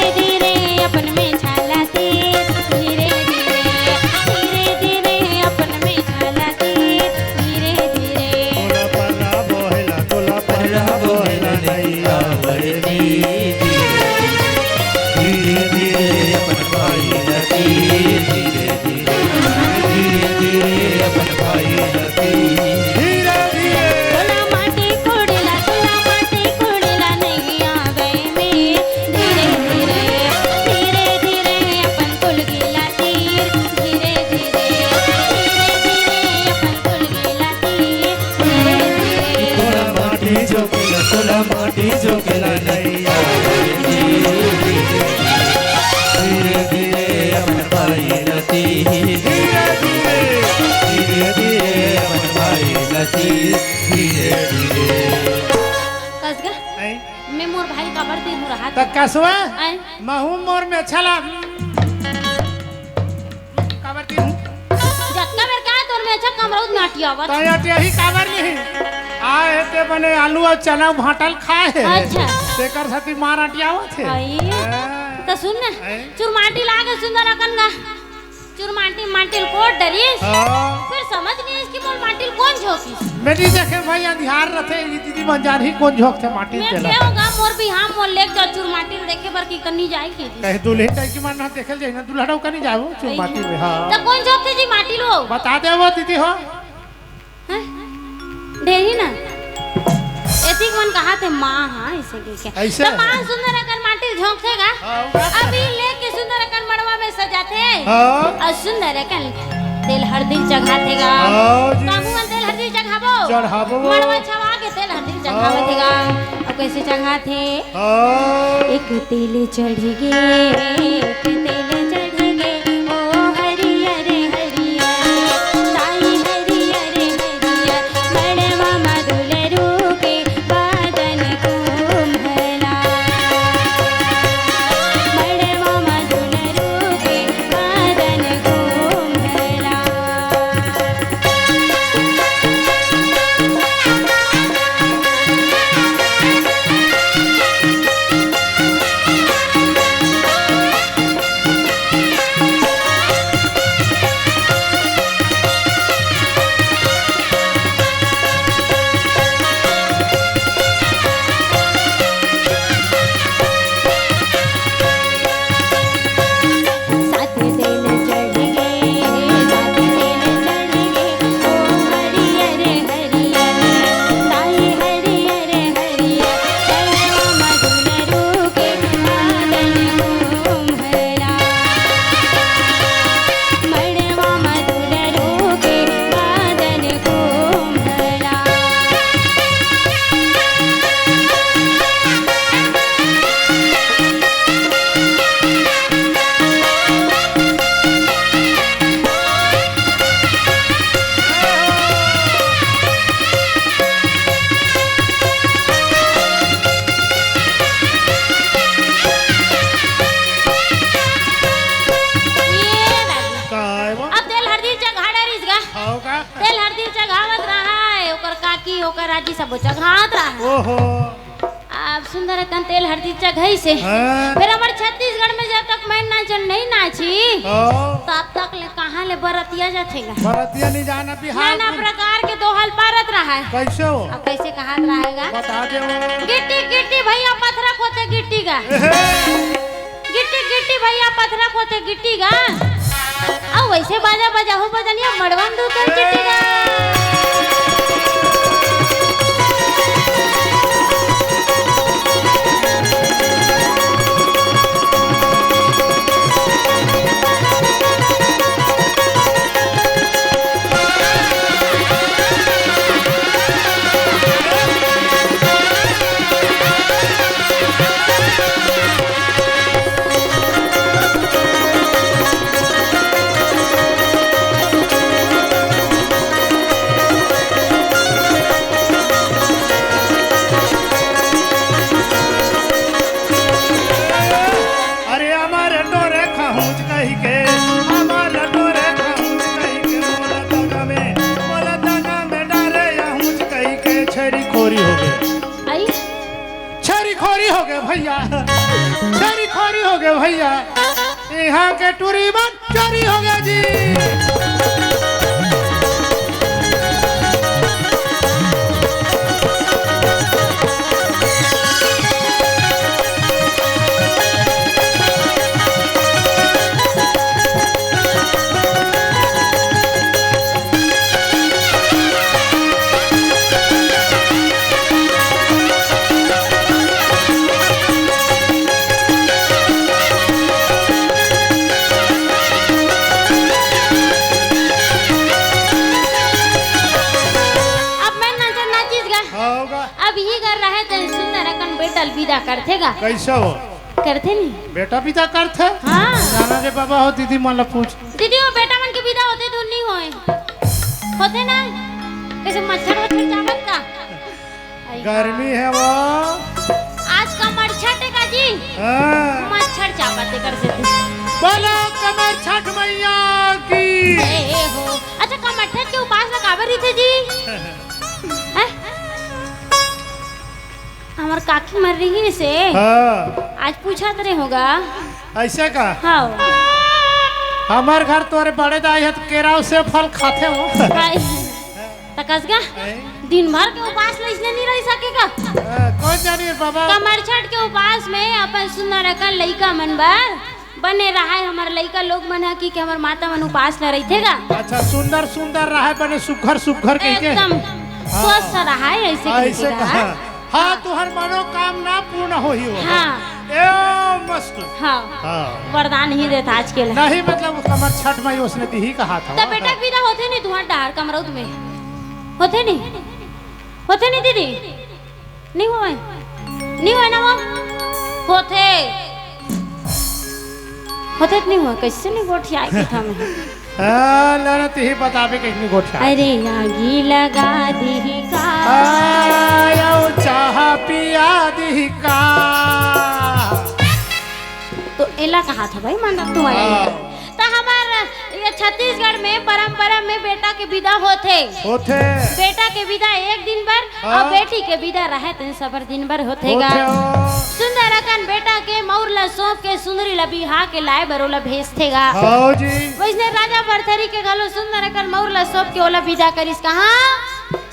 धीरे धीरे, धीरे धीरे अपन में ढलती, धीरे धीरे। तोला पर्रा बोहेला, तोला पर्रा बोहेला नइया बरती। धीरे धीरे, धीरे धीरे अपन पाई लती, धीरे धीरे, धीरे धीरे अपन पाई लती। धीरे धीरे। तोला माटी कोड़ेला, तोला माटी कोड़ेला नइया गए में। धीरे धीरे, धीरे धीरे अपन कुलगी ला तीर। धीरे धीरे, धीरे धीरे अपन कुलगी ला तीर। धीरे धीरे। तोला माटी जोकेला, तोला माटी जोकेला नइया। धीरे धीरे अपन पाई लती। धीरे धीरे, धीरे धीरे अपन पाई लती। धीरे धीरे। कस गा? आय। मैं मोर भाई काबर तीर हूँ रहा त कसवा? आय। महू मोर में छला। काबर तीर हूँ? जतका बेर का तोर में अच्छा कमरौद नाटी आवत। त अटियाही काबर नहीं? आ, एते बने आलू अउ चना भांटल खाए हे। अच्छा। तेकर सेती मार अटियावत हे। आई। हाँ। त सुन ना, हैं? चुरमाटी लागे सुंदर अकन गा। चुरमाटी माटी ल कोन डरिस? हाँ। फेर समझ नइ आइस कि मोर माटी ल कोन झोंकिस। मैं नइ देखेंव भई, अंधियार रथे, ये दीदी मन जानही कोन झोंकथे माटी ल। मैं तेला। केहेंव गा, मोर बिहाव मोर लेग चल चुर माटी ल देखे बर कि कन्नी जाय के। कहे दुल्हिन दाई के मन ना देखे ल जाही ना, दूल्हा डउका नइ जाय वो चुर माटी में, हाँ। त कोन झोंकथे जी माटी ल? बता दे वो दीदी हो। हैं? देही ना। एतिक मन कहाथे माँ, हाँ, अइसे कहिके। अइसे? त माँ सुंदर अकन माटी ल झोंकथे गा। हाँ, वो बात अभी लेके सुंदर अकन मड़वा में सजाथे। हाँ। अउ सुंदर अकन तेल हरदी ल चघाथे गा। हाँ जी। त हमू मन तेल हरदी ल चघाबो। चढ़ाबो। मड़वा छवा के तेल हरदी ल चघावत हे गा। हाँ। अउ कइसे चघाथे? हाँ। एक तेल चढ़ गे, एक तेल चढ़ गे, ओ हरियर हरियर, साई हरियर हरियर, मड़वा म दुलरू के बादन कुम्हला। मड़वा म दुलरू के बादन कुम्हला। ये दादी। काय वो? अब तेल हरदी चघा डरिस गा। खाओ का? तेल हरदी चघावत रहय, ओकर काकी, ओकर आजी सबो चघात रहय। ओहो। अब सुंदर अकन तेल हरदी चघइसे। हाँ। फेर हमर छत्तीसगढ़ में जब तक मइनराचन नइ नाची, हाँ। तब तक ले कहाँ ले बरतिया जाथे गा? बरतिया नइ जाना बिहार नाना में। प्रकार के दोहा ल पारत रहय। कइसे हो? अब कइसे कहात रहय गा? बता दे वो। गिट्टी गिट्टी भइया पथरा खोदथे गिट्टी गा। एहे। गिट्टी गिट्टी भइया पथरा खोदथे गिट्टी गा। अउ वइसे बाजा बजाहू बजनिया मड़वा म दूतन चिट्टी गा। अरे अमर टोरे खहुंच कहिके, अमर टोरे खहुंच कहिके, मोला दगा में, मोला दगा में डारे अहुंच कहिके, छेरी खोरी हो गे। आई? छेरी खोरी हो गे भइया, छेरी खोरी हो गे भइया। इहाँ के टूरी मन चोरी हो गे जी। अब मइनराचन नाचिस गा। हाँ, होगा। अब इही घर रहे त सुंदर अकन बेटा ल बिदा करथे गा। कइसे हो? करथे नी? बेटा बिदा करथे? हाँ। जाना रे बाबा हो, दीदी मन ल पूछ। दीदी, वो बेटा मन के बिदा होथे धुन नइ होय? होथे ना? कइसे मच्छर वच्छर चाबत का? आई गर्मी हे वो। आज कमरछठ हे का जी? हाँ। मच्छर चाबत हे कर से। बोलो कमरछठ मइया की। ए, ए हो। अच्छा, कमरछठ के उपास ल काबर रहिथे जी? हैं? हमर काकी मर रहिसे। हाँ। आज पूछत रहे होगा। अइसे का? हाँ। हमर घर तोरे बड़े दाई ह त केराव से फल खाथे वो। हाय। त कस गा? हैं? दिन भर के उपास ले इसने नहीं रह सके का? अ, कौन जानी रे बाबा? कमर छठ के उपास में अपन सुंदर अकन लइका मन बर बने रहाय, हमर लइका लोग मन ह कि, कि हमर माता मन उपास ल रहिथे गा। अच्छा, सुंदर सुंदर रहाय, बने सुघर सुघर कहिके। एकदम हाँ। स्वस्थ रहाय, ऐसे ऐसे कहिके कहा। हाँ, हाँ। तुहर मनोकामना पूर्ण होही वो। हाँ। ए मस्त। हाँ। हाँ। वरदान ही देता आज के लिए। नहीं, मतलब, हमर छठ माई उसने दिही कहा था। त बेटा के विदा होथे नहीं तुम्हार डहर कमरौत में? होथे नहीं? होथे नहीं दीदी? नहीं होय? नहीं होय ना वो? होथे। होथे त नहीं होय, कैसे नहीं गोठियाए के था मैं? हाँ, ना, ना, तिही बताबे कैसे नहीं गोठियाए। अरे आगी लगा दी का। आयो चाह पिया दी का। तो एला कहा था भाई, मन रख तुम्हारे। हाँ। त हमर ये छत्तीसगढ़ में परंपरा में बेटा के विदा होथे। होथे। बेटा के विदा एक दिन बर हाँ। अउ बेटी के विदा रहय तेन सबर दिन बर होथे गा। होथे हो। सुंदर अकन बेटा के मउर ल सौंप के सुंदरी ल बिहा के लाए बर ओला भेजथे गा। हाँ जी। वइसने राजा भरथरी के घलो सुंदर अकन मउर ल सौंप के ओला विदा करिस कहाँ?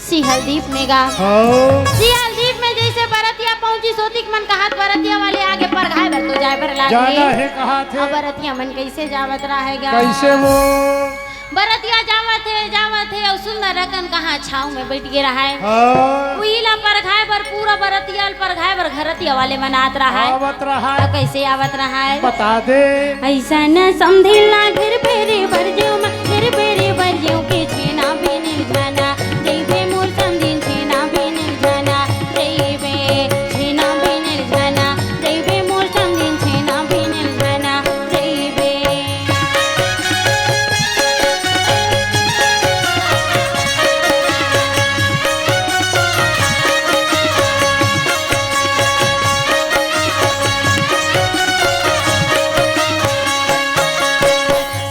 सिहलदीप में गा। हाँ। सिहलदीप में जइसे बरतिया पहुंचिस ओतिक मन कहात बरतिया वाले आगे परघाए बर तो जाए बर लागही। जाना हे कहाथे। अब बरतिया मन कइसे जावत रहय गा? कइसे वो? बरतिया जावत हे, जावत हे, अउ सुंदर अकन कहाँ छाँव में बइठ गे रहय। हाँ। उही ला परघाए बर, पूरा बरतिया ल परघाए बर घरतिया वाले मन आत रहय। आवत रहय। अउ कइसे आवत रहय? बता दे। अइसन समधिन ला घर भेरे बर जेव मा, घर भेरे बर जेव के छेना बिनिल झना, जइबे मोर समधिन छेना बिनिल झना, जइबे छेना बिनिल झना, जइबे मोर समधिन छेना बिनिल झना, जइबे।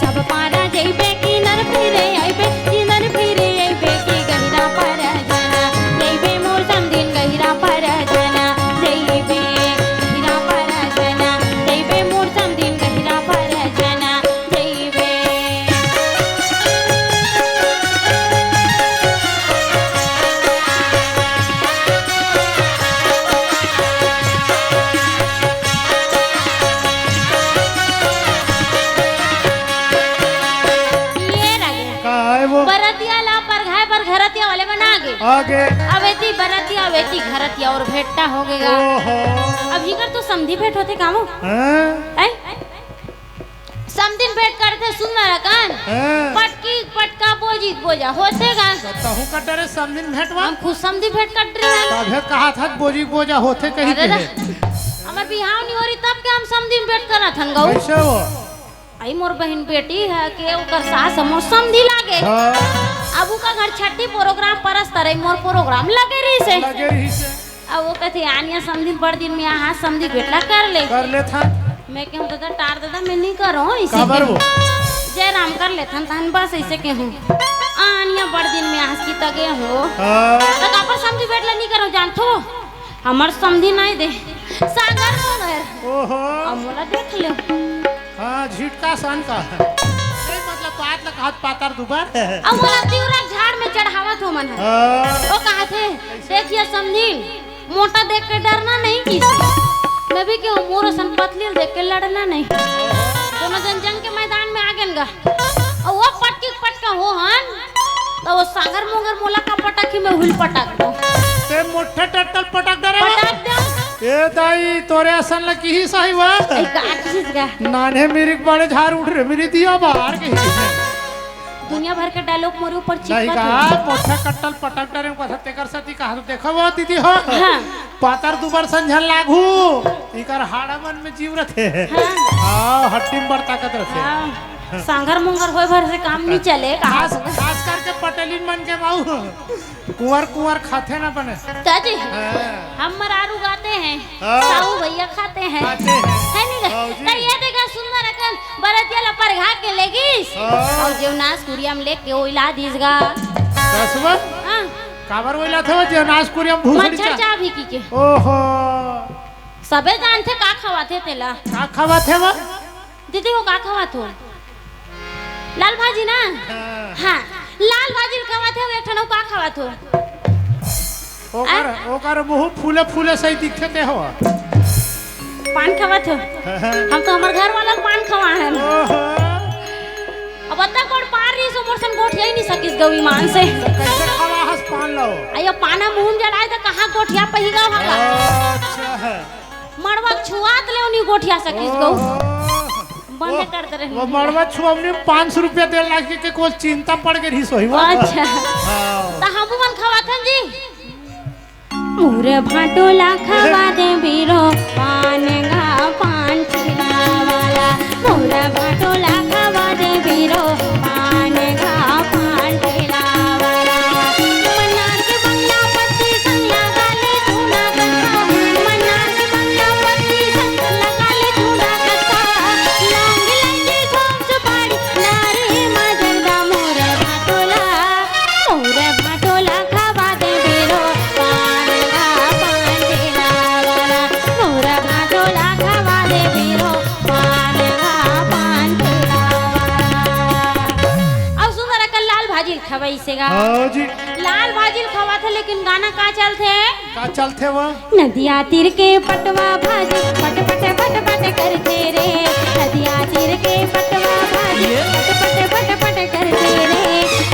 सब पारा जइबे किनर फिरे अइबे, किनर फिरे अइबे कि गहिरा परजना, जइबे मोर समधिन गहिरा परजना, जइबे गहिरा परजना, जइबे मोर समधिन गहिरा परजना, जइबे। ये लगे। का है वो? बरतिया ला परघाए बर घरतिया वाले मन आगे। आगे। अब एती बरतिया, अब एती घरतिया अउ भेंटा हो गे गा। ओहो। अब इकर तो समधी भेंट होथे का वो? हाँ? हैं? समधिन भेंट करथे सुंदर अकन। हाँ। पटकी पटका बोजी बोजा होथे गा। तब तहूँ कर डरे समधिन भेंट वा? हम खुद समधी भेंट कर डरे हैं। तभे कहा था बोजी बोजा होथे कही अरे के। दा, हमर बिहाव नहीं हो रही तब के हम समधिन भेंट करत हन गऊ। कइसे वो? अई मोर बहिन बेटी हे के ओकर सास मोर समधी लागे। हाँ। अब ओकर घर छट्ठी प्रोग्राम परस तरई मोर प्रोग्राम लगे रहिसे। लगे रहिसे। अब वो कथे, "आनिया समधी बड़ दिन में आहा, समधी भेंट ला कर ले।" कर लेथन। मैं कहूँ, "दादा, टार दादा, मैं नहीं करों, इसे काबर कहूँ।" वो? जयराम कर लेथन, तहन बस इसे कहूँ। आनिया बड़ दिन में आहा, की तगे हो। हाँ। त काबर समधी भेंट ला नहीं करों, जानथो? हमर समधी नहीं दे। सागर मोंगर। ओहो। अब मोला देख ले। हाँ, झिटका सन का। ए, मतलब, बात ल कहत पातर दुबर। अब मोला तिवरा झाड़ में चढ़ावत हो मन ह। हाँ। वो कहत हे, "देखिए समधी, मोटा देख के डरना नहीं किसी। मैं भी कहूँ, मोर असन पतली देख के लड़ना नहीं।" दोनों जन जंग के मैदान में आ गेन गा। अउ वो पटकी पटका हो हन, त वो सागर मोंगर मोला का पटक ही मैं हुल पटक दूँ। ते मोठे टट्टल पटक डरे। पटक दे। ए दाई, तोरे असन ल किही सही वा। ए, का किहिस गा? नान्हे मिरिक बड़े झार उठ रे, मिरी दिया बाहर के। दुनिया भर के डायलॉग मोरे ऊपर नहीं चिपकत का, हे। मोठा कट्टल पटक डरे, कथा तेकर सती कहा तो देखो वो दीदी हो। हाँ। पातर दुबर संझन लागू, इकर हाड़ा मन में जीव रथे। हाँ। हाँ, हड्डी में बड़ ताकत रथे। हाँ। सांगर मुंगर होए भर से काम नहीं चले, कहा खास, तो। खास करके पटेलिन मन के माऊ। कुंवर कुंवर खाथे ना बने। चाची, हाँ। हम मरारू गाते हैं, हाँ। साहू भैया खाते हैं। खाते हैं। है नहीं गा? हाँ जी। त ये देखा सुंदर अकन बरतिया ला परघा के लेगिस। हाँ। अउ जेवनास कुरिया म लेके ओइला दिस गा। कसवा? हाँ। काबर ओइला थे वो जेवनास कुरिया म भूसड़ी मच्छर चा- चाभी की के। ओहो। सबे जानथे का खवाथे तेला। का खवाथे वो? दीदी वो का खवाथो? लाल भाजी ना? हाँ। हाँ, लाल भाजी ल खवाथे हो, एक ठन अउ का खवाथे हो? ओकर, आ? ओकर मुंह फूले फूले सही दिखथे ते हो। पान खवाथे हो? हम तो हमर घर वाला ल पान खवाहन। ओहो। अब अतका गोठ पान रहिस, मोर सन गोठिया ही नहीं सकिस गऊ ईमान से। कैसे खवाहस पान लो? अयो, पाना मुंह में जलाए त कहाँ गोठिया पही गऊ हगा? अच्छा। मड़वा छुआत ले नहीं गोठिया सकिस गऊ। ओहो। बंद वो, कर दे रहे वो हैं। मड़वा छुअवनी में पाँच सौ रुपया दे लाग के, के कोई चिंता पड़ गई रही सोई वो। अच्छा। हाँ। त हमू मन खवाथन जी। मोर भांटो ला खवा दे बीरो, पान गा पान ठेला वाला। मोर भांटो ला खवा दे बीरो, पान गा पान ठेला वाला। मन्नार के बंगला पत्ती संग लगा ले धुना कक्का। मन्नार के बंगला पत्ती संग लगा ले धुना कक्का। लौंग इलायची सौंफ सुपारी नारे माजरदा मोर भांटो ला। मोर भांटो ला खवा दे बीरो, पान गा पान ठेला वाला। मोर भांटो ला खवा दे बीरो, पान गा पान ठेला वाला। अउ सुंदर अकन लाल भाजी ल खवइसे गा। हाँ जी। लाल भाजी ल खवाथे, लेकिन गाना का चलथे? का चलथे वो? नदिया तीर के पटवा भाजी पट पट पट पट करथे रे। नदिया तीर के पटवा भाजी ये? पट पट पट पट करथे रे।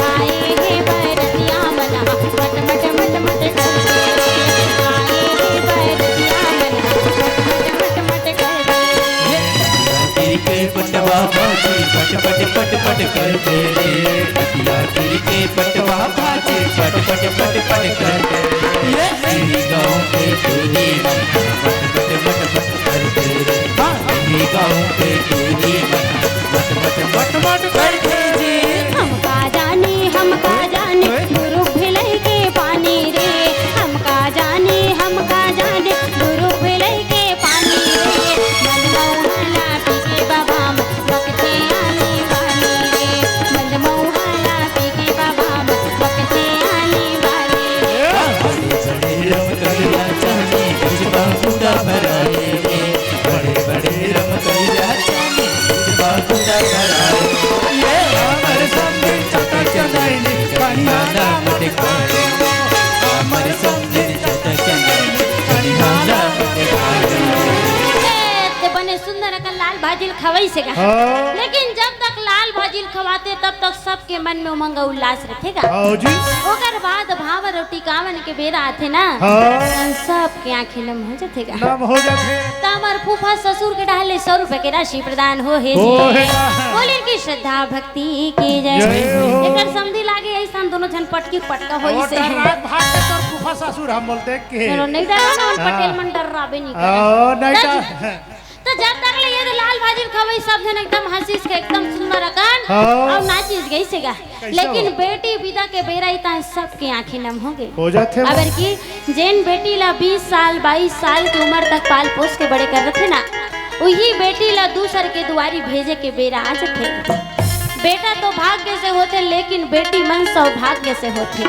आए हे बरतिया मन पट पट मट मट करथे रे। आए हे बरतिया मन पट पट मट मट करथे रे। ये? नदिया तीर के पटवा भाजी पट पट पट पट करथे रे। नदिया तीर के पटवा भाजी पट पट पट पट करथे रे। ये? मेरी गाँव के टूरी मन मट मट मट मट करथे रे। हाँ। मेरी गाँव के टूरी मन मट मट मट मट करथे जी। हम का जानी, हम का जानी, ओए। गुरु भिलई के पानी रे। हम का जानी, हम का जानी, गुरु भिलई के पानी रे। मन मौहाला पी के बाबा म बकथे आनी बानी रे। मन मौहाला पी के बाबा म बकथे आनी बानी रे। बड़े बड़े रमकलिया चानी, बिचवा बूंदा भराए रे। बड़े बड़े रमकलिया चानी, बिचवा बूंदा भराए। ये हमर संग चटक चंदैनी, कनिया ना मत खाए। हमर संग चटक चंदैनी, कनिया ना मत खाए। ए, ते बने सुंदर अकन लाल भाजी ल खवइसे गा। हाँ। लेकिन जब तक लाल भाजी ल खवाथे, तब तक सबके मन में उमंग उल्लास रहिथे गा। हाँ जी। ओकर बाद भांवर अउ टिकावन के बेरा आथे ना, हाँ। सबके आंखी नम हो जाथे गा। नम हो जाथे। त हमर फूफा ससुर के डहार ले सौ रुपया के राशि प्रदान हो हे हो जी। हे गा। बोलिन कि श्रद्धा भक्ति की जय। जय हो। एकर समधी लागे अइसन दोनों झन पटकी पटका होइसे। डर्रात भाग के तोर फूफा ससुर हम बोल देख के। चलो, नहीं डरा ना, हाँ। पटेल मन डर्राबे नहीं ओ, करे। नहीं डर- त जब तक ले ये लाल भाजी ल खवई, सब झन एकदम हंसिस के एकदम सुंदर अकन हाँ। अउ नाचिस गइसे गा। कैसे लेकिन हो? बेटी बिदा के बेरा इता सबके आंखी नम हो गे। हो जाथे वो। अबर की जेन बेटी ला बीस साल, बाईस साल के उमर तक पाल पोस के बड़े करथे ना, उही बेटी ला दूसर के दुवारी भेजे के बेरा आ जथे। बेटा तो भाग्य से होथे, लेकिन बेटी मन सौभाग्य से होथे।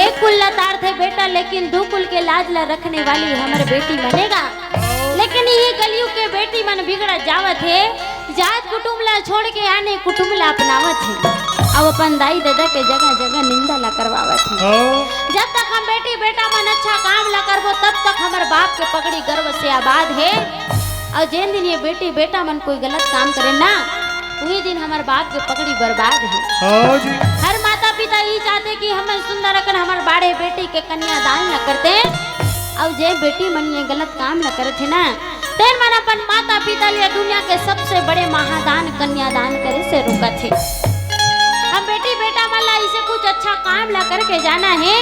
एक कुल ला तारथे बेटा, लेकिन दू कुल के लाज ला रखने वाली हमर बेटी मन हे गा। लेकिन ये कलयुग के बेटी मन बिगड़त जावत हे, जात कुटुम ला छोड़ के आने कुटुम ला अपनावत हे, अउ अपन दाई ददा के जगह जगह निंदा ला करवावत हे। हाँ। जब तक हम बेटी बेटा मन अच्छा काम ला करबो, तब तक हमर बाप के पगड़ी गर्व से आबाद हे। अउ जेन दिन ये बेटी बेटा मन कोई गलत काम करे ना, उही दिन हमर बाप के पगड़ी बर्बाद हे। हाँ जी। हर माता पिता ई चाहते कि हमन सुंदर अकन हमर बाड़े बेटी के कन्यादान ला करते, अउ जे बेटी मन ये गलत काम ला करथे ना, तेन मन अपन माता पिता ले दुनिया के सबसे बड़े महादान कन्यादान करे से रोकत हे। हम बेटी बेटा मन ला इसे कुछ अच्छा काम ला करके जाना हे,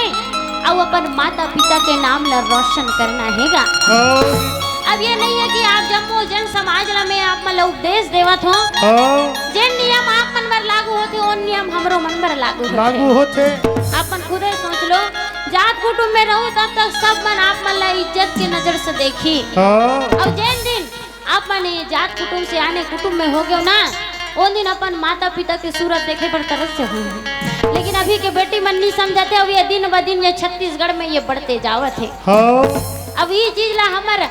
अउ अपन माता पिता के नाम ला रोशन करना हे गा। हाँ। अब ये नहीं है कि आप जम्मो जन समाज ला मैं आप मन ला उपदेश देवत हो। हाँ। जेन नियम आप मन बर लागू होथे, ओन नियम हमरो मन बर लागू होथे। लागू होथे। आप मन खुदे सोच लो, जात कुटुम में रहू तब तक सब मन आप मन ला इज्जत के नजर से देखी। हाँ। अउ जेन दिन आप मन ये जात कुटुम से आने कुटुम में हो गयो ना, ओन दिन अपन माता पिता के सूरत देखे बर तरस से हो। लेकिन अभी के बेटी मन नहीं समझते, अब ये दिन ब दिन ये छत्तीसगढ़ में ये बढ़ते जावत हे। हाँ। अब ये चीज ला हमर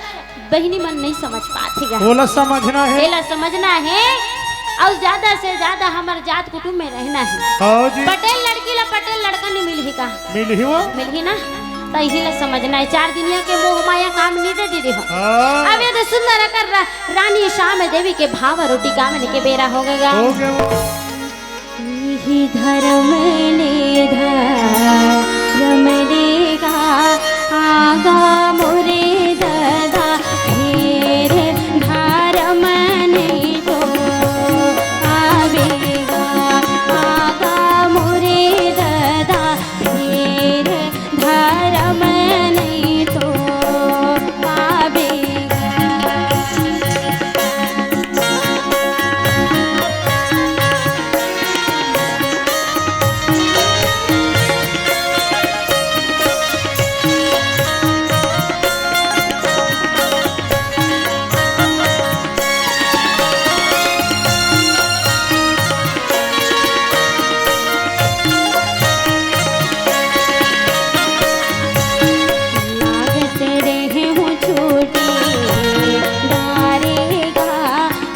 बहिनी मन नहीं समझ पात हे गा। ओला समझना हे। एला समझना हे। अउ ज्यादा से ज्यादा हमर जात कुटुम में रहना हे। हाँ जी। पटेल लड़की ला पटेल लड़का नहीं मिलही का? मिलही वो। मिलही ना? त इही ला समझना हे, चार दुनिया के मोह माया काम नहीं दे दीदी हो। हाँ। अब ये तो सुंदर अकन रा-, रानी श्याम देवी के भाव रोटी कावन के बेरा हो गया। हो गया वो। इही धरम ले धरम ले गा, आगा मोरे ददा, फेर धरम नहीं तो आबेगा, आगा मोरे ददा, फेर धरम नहीं तो आबेगा। लागत रहे हूँ छूटी डारेगा,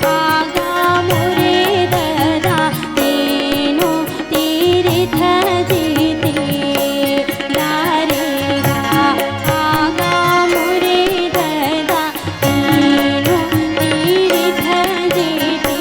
आगा मोरे ददा तीनों तीर्थ जीते डारेगा, आगा मोरे ददा तीनों तीर्थ जीते।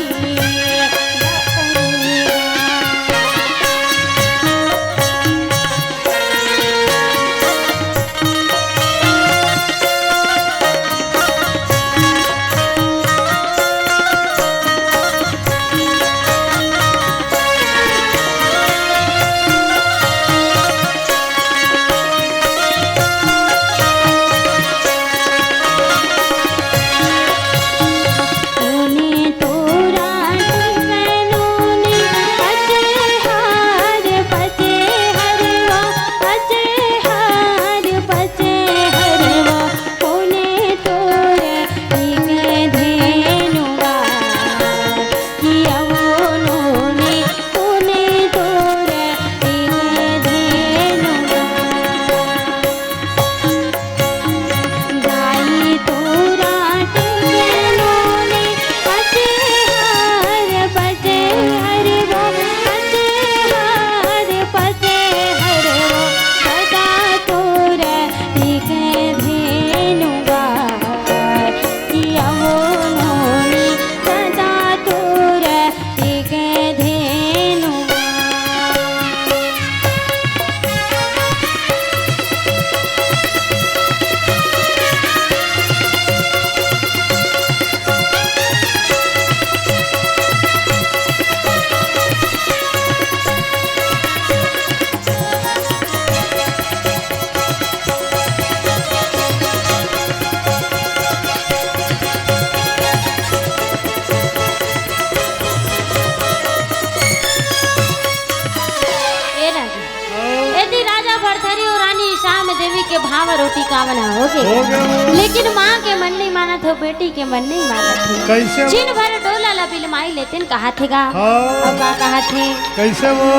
ए राजा, हाँ। एती राजा भरथरी अउ रानी श्याम देवी के भाव रोटी कामना हो गे। हो गे। लेकिन माँ के मन नहीं मानत हो, बेटी के मन नहीं मानत हे। कइसे? छिन भर डोला ला बिलमाई लेतेन कहाथे गा। हाँ। अउ का कहाथे? कइसे वो?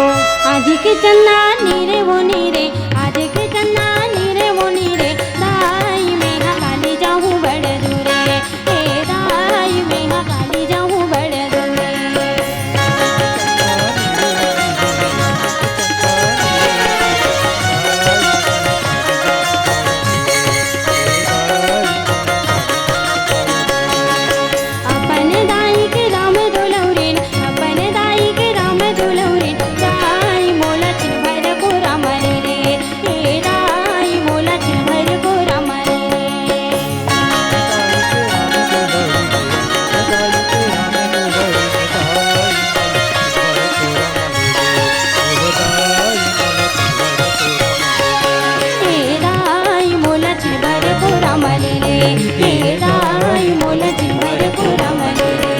आज के चंदा नी रे वो नी रे, आज के चंदा नी रे वो नी रे, दाई में हा काली जाहूँ बड़ दूरे। ए दाई में हा काली जाहूँ बड़ दूरे। अपन दाई के राम दुलौरेन, अपन दाई के राम दुलौरेन, दाई मोला छिन भर कोरा मरे रे। ए दाई मोला छिन भर कोरा मरे रे। ए दाई मोला छिन भर कोरा मरे रे। ए दाई मोला छिन भर कोरा मरे रे।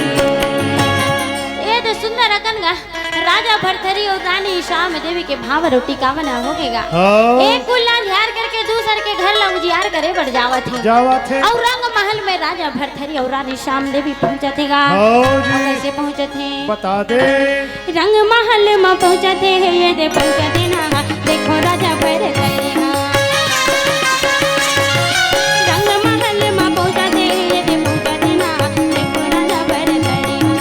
ए तो सुंदर अकन गा। राजा भरथरी अउ रानी श्याम देवी के भाव रोटी कामना हो गे गा। हाँ। एक कुल ला अंधियार करके दूसर के घर ला उजियार करे बर जावत हे। जावत हे। अउ रंग महल में राजा भरथरी अउ रानी श्याम देवी पहुंचत हे गा। हाँ जी। अउ कइसे पहुंचत हे? बता दे। रंग महल में पहुंचत हे, ये दे पहुंचत हे ना, देखो राजा भरथरी ना। रंग महल में पहुंचत हे, ये दे पहुंचत हे ना, देखो राजा भरथरी ना।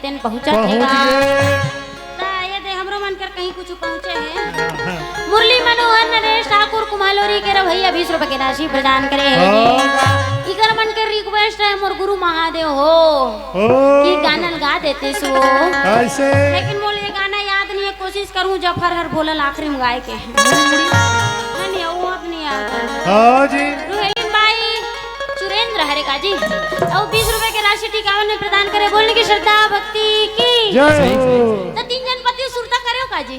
पहुंचत हे गा। त ये दे हमरो मन कर कहीं कुछ पहुंचे हे। मुरली मनोहर नरेश ठाकुर कुम्हालोरी के रवैया बीस रुपए के राशि प्रदान करे हे। इकर मन के रिक्वेस्ट हे मोर गुरु महादेव हो कि गाना लगा देते सो। लेकिन मोला ये गाना याद नहीं हे, कोशिश करूं जफर हर बोलल आखिरी में गाय के। नहीं, वो अब नहीं आता। हाँ जी। रुहेलिन बाई चुरेंद्र हरे का जी। अउ बीस रुपए के राशि टिकावन में प्रदान करे। बोलने की श्रद्धा भक्ति की। जय हो। त तीन झन पति सुरता करे हो का जी?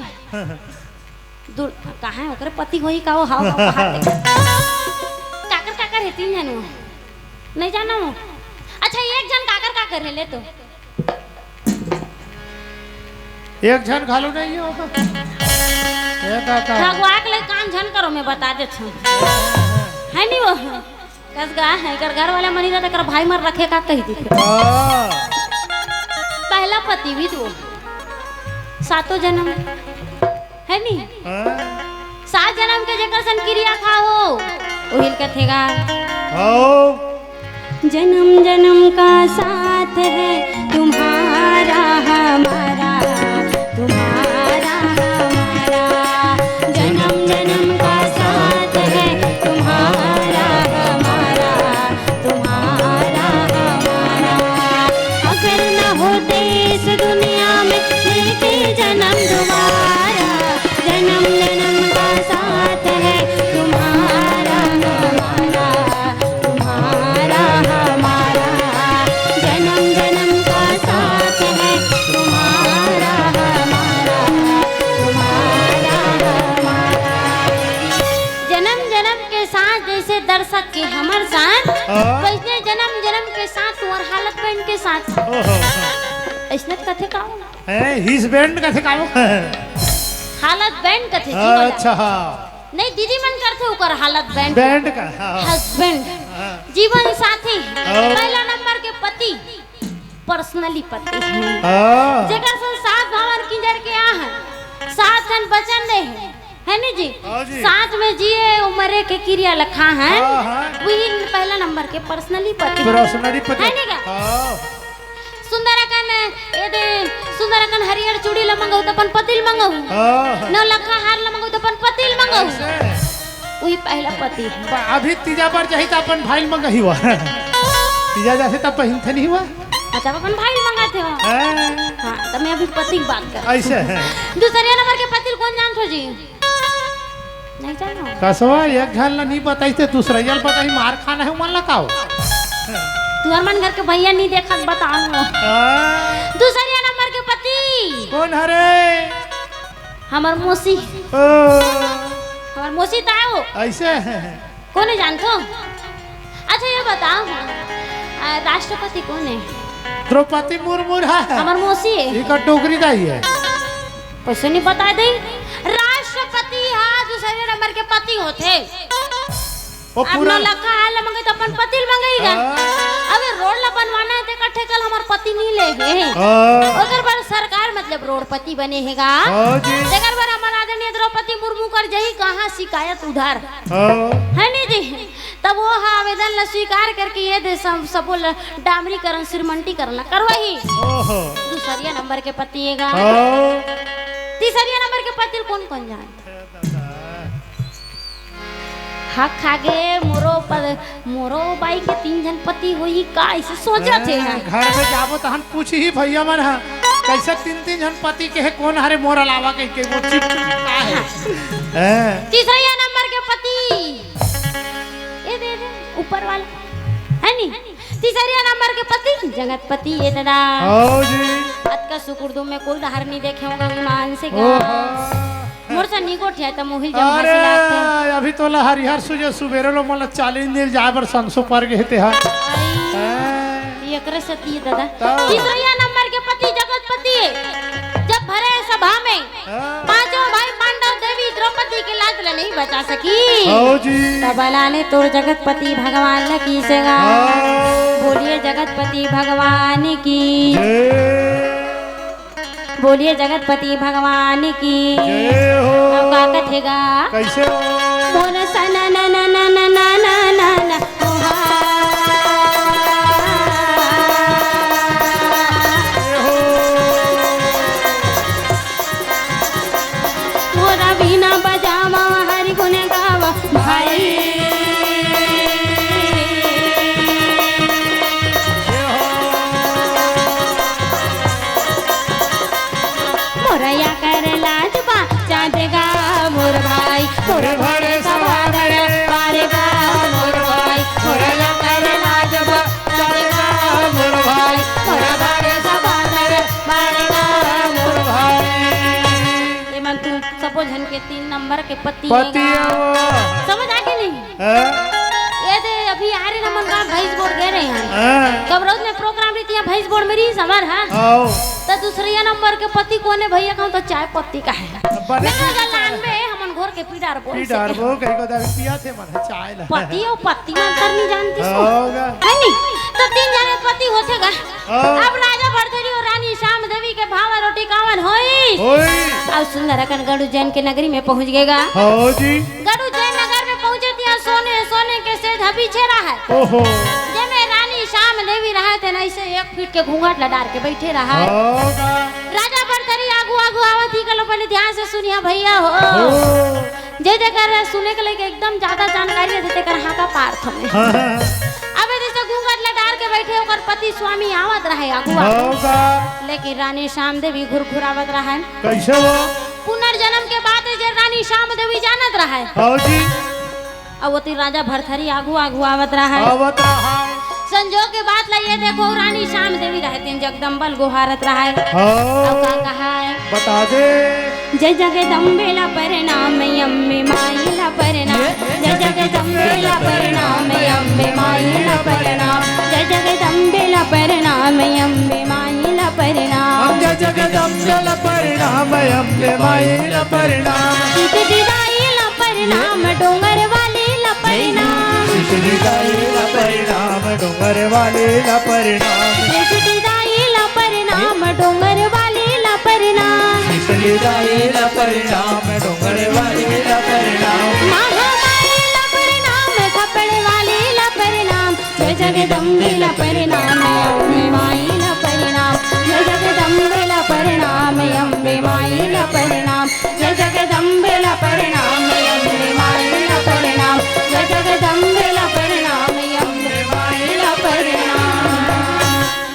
दूर कहाँ हे ओकरे पति होही का वो? हाव, हाव, कहाँ हे? काकर, काकर हे तीन झन वो? नहीं जाना वो। अच्छा, एक झन काकर, काकर हे ले तो। एक झन घलो नहीं हो। ये का, का? भगवा के ले काम झन करो, मैं बता देत हूँ। हे नहीं वो? कस गा हे, एकर घर वाला मनी रहता, एकर भाई मर रखे का कही दी। हाँ। पहला पति भी दो, सातों जन्म, हे नहीं? हाँ। सात जन्म के जेकर सन किरिया खाहो, उहिल कथे गा। हाँ। जन्म जन्म का साथ है तुम्हारा हमारा, तुम्हारा हमारा। जन्म जन्म का साथ है तुम्हारा हमारा, तुम्हारा हमारा। अगर न होते इस दुनिया में मिलके जन्म दोबारा। जन्म जन्म का साथ है तुम्हारा हमारा, तुम्हारा हमारा। जन्म जन्म का साथ है तुम्हारा हमारा, तुम्हारा हमारा। जन्म जन्म के साथ जैसे दर्शक के हमर साथ, हाँ। वैसे जन्म जन्म के साथ तुम्हार हालत बहन के साथ। ओहो। ऐसने कथे का हो? हैं, हिस बैंड कथे का हो? हालत बैंड कथे जी, हाँ, बोला। अच्छा, हाँ। नहीं, दीदी मन करथे ओकर हालत बैंड। बैंड का, हाँ। हस्बैंड। हाँ। जीवन साथी, हाँ। पहला नंबर के पति, पर्सनली पति। हाँ। जेकर संग सात भावन किंजर के आ है, सात झन बचन दे है, है नी जी? हाँ जी। साथ में जिए, उमरे के किरिया लखा है, हाँ, हाँ। वही पहला नंबर के पर्सनली पति। पर्सनली पति। है नी का? हाँ। सुंदर अकन, ए दे, सुंदर अकन हरियर चूड़ी ल मंगऊ त अपन पति ल मंगऊ। हाँ। नौ लखा हार ल मंगऊ त अपन पति ल मंगऊ। ऐसे? उही पहला पति हे। प-, अभी तीजा बर जाही त अपन भाई ल मंगही हुआ। तीजा जाथे तब पहिनथे नहीं हुआ। अच्छा, अपन भाई ल मंगाथे हो। हाँ। हाँ, त मैं अभी पति के बात कर। ऐसे हे। दूसरिया नंबर के पति ल कौन जानथो जी? नहीं जानो। कसवा एक झन ला नहीं बताई थे, दूसरा ला बताई, मार खाना हे मन ला काओ। तुहर मन घर के भैया नहीं देखत, बताओ। हाँ। दूसरिया नंबर के पति। कौन हरे? हमर मौसी। ओ। हमर मौसी ताओ। ऐसे हे। कोने जानथो? अच्छा, ये बताओ, आ, राष्ट्रपति कोन हे? द्रौपदी मुर्मू हे। हमर मौसी हे। इकर डोकरी दाई हे। कैसे नहीं बता दे? राष्ट्रपति हा दूसरे नंबर के पति होथे। वो अब पूरा नौलखा हाल मंगे तो अपन पति ल मंगेगा। हाँ। अबे रोड ला बनवाना हे, तेकर ठेका ल हमर पति नहीं ले हे। हाँ। ओकर बर सरकार मतलब रोडपति बने हे गा। हाँ जी। तेकर बर हमर आदरणीय द्रौपदी मुर्मू कर जही कहाँ शिकायत उधर। हाँ। है नहीं जी? तब वो हा आवेदन ला स्वीकार करके ये दे सब, सबो ला डामरीकरण, सीमेंटीकरण ला करवाही। ओहो। दूसरिया नंबर के पति हे गा। हाँ। तीसरिया नंबर के पति ल कौन कौन जान? हक खागे मोरो पद, मोरो बाई के तीन झन पति होही का, ऐसे सोचत हे। हैं, घर में जाबो तहन पूछही भैया मन ह, कैसे तीन तीन झन पति के हे, कौन हरे मोर अलावा कहिके, वो चिप का हे। हैं। तीसरा नंबर के पति, ए दे दे, ऊपर वाला, है नी? तीसरा नंबर के पति, जगतपति, ए दादा। हाँ जी। अतका सुकुर दो में कुल धार नहीं देखे होंगे ईमान से क्या? ओहो। मोर से नहीं गोठिया त मोहिल जब अरे, हंसी लागथे। अभी तोला हरिहर सुजे सुबेरे ले मोला चालीस दिन जाए बर संसो पर गे हे तेहा। आई, हैं? एकरे से दिए दादा। तब। तीसरा नंबर के पति जगतपति, जब भरे सभा में हाँ। पांचों भाई पांडव देवी द्रौपदी के लाज ला नहीं बचा सकी। हाँ जी। तब बला ले तोर जगतपति भगवान ला की सेवा। हाँ। बोलिए जगतपति भगवान की। जय। बोलिए जगतपति भगवान की। जय हो। अब का कथेगा? कैसे हो? मोर सना ना ना ना ना ना ना ना ना। जय हो। के पति पति हे गा। हे वो। समझ आगे नहीं? हैं? ये दे अभी आ रहे ना मन का भैंस बोर गए रहे हैं। हैं? कब रोज में प्रोग्राम रही थी, भैंस बोर मेरी समर है। आओ। तो दूसरे नंबर के पति कोने भैया कहूँ तो चाय पत्ती का हे। बने मैं ठीक है। लान में हमन घोर के पी डारबो पी इसे। डारबो, कहीं को दारू पिया थे मन चाय ला। पति और पत्ती में अंतर नहीं जानती सो। होगा। है नहीं? तो तीन जने पति होथे गा। हाँ। अब राजा भरथरी और रानी श्याम देवी के भावा रोटी कावन होई। होई। अब सुंदर अकन गड़ू जैन के नगरी में पहुंच गए गा। हाँ जी। गड़ू जैन नगर में पहुंचे तिया सोने, सोने के सेज ह बिछे रहा है। ओहो। जेमे रानी श्याम देवी रहा थे ना, इसे एक फीट के घूंघट ला डार के बैठे रहा है। होगा। राजा भरथरी आगू, आगू आवत ही कलो, पहले ध्यान से सुनिया भैया हो। हो। जे जेकर सुने के लइक एकदम ज्यादा जानकारी रहिथे, तेकर हांका पारथन। हाँ, हाँ। अब जैसे घूंघट ला डार के बैठे, ओकर पति स्वामी आवत रहे आगू आगू। होगा। लेकिन रानी श्याम देवी घुरघुरावत रहे। कैसे वो? पुनर्जन्म के बात हे, जे रानी श्याम देवी जानत रहे। हाँ जी। अब ओती राजा भरथरी आगू आगू आवत रहे। आवत रहे। संजोग के बात ला ये देखो, रानी श्याम देवी रहतिन जगदम्बा ल गोहारत रहे। हाँ। अब का कहा है? बता दे। जय जगदम्बे ला प्रणाम, अम्बे माई ला प्रणाम। जय जगदम्बे ला प्रणाम, अम्बे माई ला प्रणाम। जय जगदम्बे ला प्रणाम, अम्बे माई ला प्रणाम। जय जगदम्बे ला प्रणाम, अम्बे माई ला प्रणाम। शीतली दाई ला प्रणाम, डोंगर वाली ला प्रणाम। शीतली दाई ला प्रणाम, डोंगर वाली ला प्रणाम। शीतली दाई ला प्रणाम, डोंगर वाली ला प्रणाम। शीतली दाई ला प्रणाम, डोंगर वाली ला प्रणाम। महामाई ला प्रणाम, खपड़ वाली ला प्रणाम। जय जगदम्बे ला प्रणाम, अम्बे माई ला प्रणाम। जय जगदम्बे ला प्रणाम, अम्बे माई ला प्रणाम। जय जगदम्बे ला प्रणाम, अम्बे माई ला प्रणाम। जय जगदम्बे ला प्रणाम, अम्बे माई ला प्रणाम।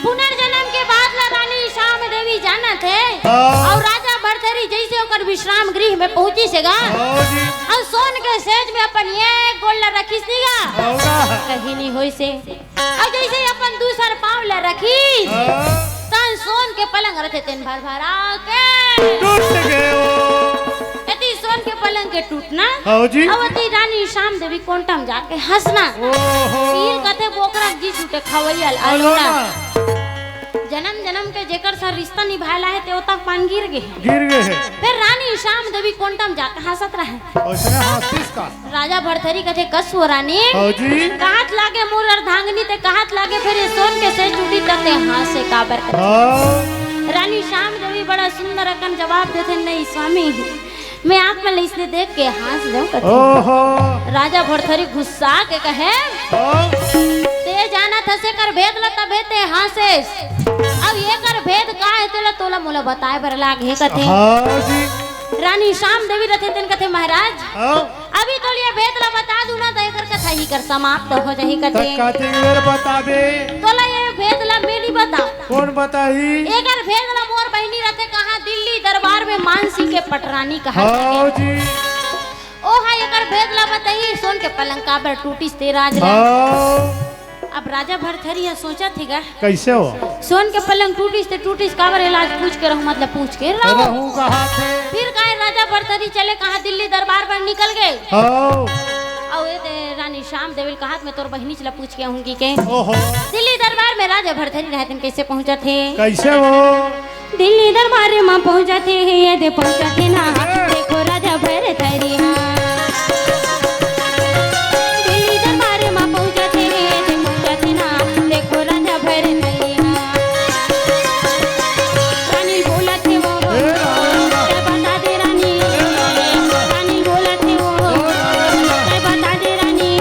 पुनर्जन्म के बाद ला रानी श्याम देवी जानत हे। हाँ। अउ राजा भरथरी जैसे ओकर विश्राम गृह में पहुंचिस हे गा। हाँ जी। अउ सोन के सेज में अपन एक गोड़ ला रखिस नी गा। होगा। कहीं नहीं होइसे। अउ जैसे ही अपन दूसर पांव ला रखिस, हाँ। तहन सोन के पलंग रथे तेन भरभरा के टूट गयो। एती सोन के पलंग के टूटना। हाँ जी। अउ ओती रानी श्याम देवी कोंटा म जाके हंसना। ओहो। ई कथे बोकरा जी छूटे खवैया ला अलोना। अलोना। जन्म जन्म के जेकर साथ रिश्ता निभाए ला हे, ते ओतक पान गिर गे हे। गिर गे हे। फिर रानी श्याम देवी कोंटा म जाके हंसत रहे। ओइसने हंसतिस का? राजा भरथरी कथे, "कस हो रानी?" हाँ जी। "काहत लागे मोर अर्धांगिनी, ते काहत लागे फिर ये सोन के सेज टूटी, त ते हंसे काबर कथे?" हाँ। रानी श्याम देवी बड़ा सुंदर अकन जवाब देथे, "नहीं स्वामी, मैं आप मन ला इसने देख के हंस जाऊं कथे।" ओहो। राजा भरथरी गुस्सा के कहे, हाँ। "ते जानत हस एकर भेद ला तभे ते हंसेस। अब एकर भेद का हे तेला तोला मोला बताए बर लाग हे," कथे। हाँ जी। रानी श्याम देवी रथे तेन कथे, "महाराज, हाँ। अभी तोला ये भेद ला बता दूं ना, त एकर कथा ही कर समाप्त हो जाही," कथे। त कथे, "एकर बताबे।" "तोला ये भेद ला मैं नहीं बता।" कोन बताही? "एकर भेद ला मोर बहिनी रथे कहा दिल्ली दरबार में मानसी के पटरानी कहा।" हाँ जी। "ओ हा एकर भेद ला बताही, सोन के पलंग काबर टूटिस ते राज ला।" हाँ। अब राजा भरथरी ह सोचत हे गा, कैसे हो? "सोन के पलंग टूटिस ते टूटिस, काबर एला आज पूछ के रहूं, मतलब पूछ के रहूं।" रहूं कहा थे। फिर काहे राजा भरथरी चले कहा दिल्ली दरबार बर निकल गे। हाँ। अउ ए दे रानी श्याम देवी ल कहा त मैं तोर बहिनी ल पूछ के आहूं कहिके। ओहो। दिल्ली दरबार में राजा भरथरी रहे तेन कैसे पहुंचत हे? कैसे हो? दिल्ली दरबार म पहुंचत हे, ये दे पहुंचत हे ना, देखो राजा भरथरी हा। दिल्ली दरबार म पहुंचत हे, ये दे पहुंचत हे ना, देखो राजा भरथरी हा। रानी बोलत हे वो, काय बता दे रानी, रानी बोलत हे वो, काय बता दे रानी।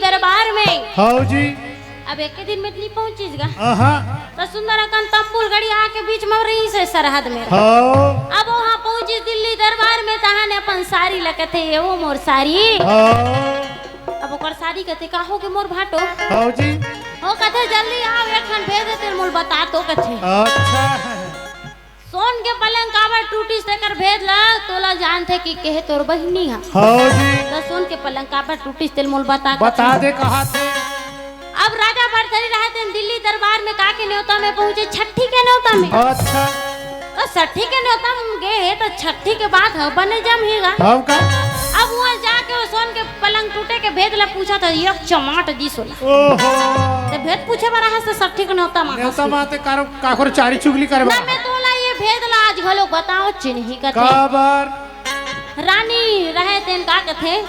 दरबार में। हव जी। अब एके दिन में त नइ पहुंचिस गा। आहा। त सुंदर अकन तंबू ल गड़िया के बीच में रहिस हे सरहद में। हव। अब वहां पहुंचिस दिल्ली दरबार में, तहां ने अपन सारी ल कथे, "ए वो मोर सारी।" हव। अब ओकर सारी कथे, "का होगे मोर भाटो?" हव जी। ओ कथे, "जल्दी आव, एक ठन भेज दे तेल मोल बता तो," कथे। अच्छा। सोन के पलंग काबर टूटिस तेकर भेद ला तोला जानथे कि केहे तोर बहिनी हा। हव जी। त सोन के पलंग काबर टूटिस तेल मोल बता बता कथे। दे कहाथे। अब राजा भरथरी रहे तेन दिल्ली दरबार में का के नेवता में पहुंचे, छठी के नेवता में। अच्छा। त छठी के नेवता में गे हे त छठी के बात ह बने जम ही गा। हम का? अब वहां जाके वो सोन के पलंग टूटे के भेद ला पूछा त एक चमाट दिस ओला। ओहो। त भेद पूछे बर आए हस त छठी के नेवता में नेवता हंस। माते कारो काखर चारी चुगली करे ना, बर। मैं तोला ये भेद ला आज घलो बताओ चिन्ही कथे। काबर? रानी रहे तेन का कथे,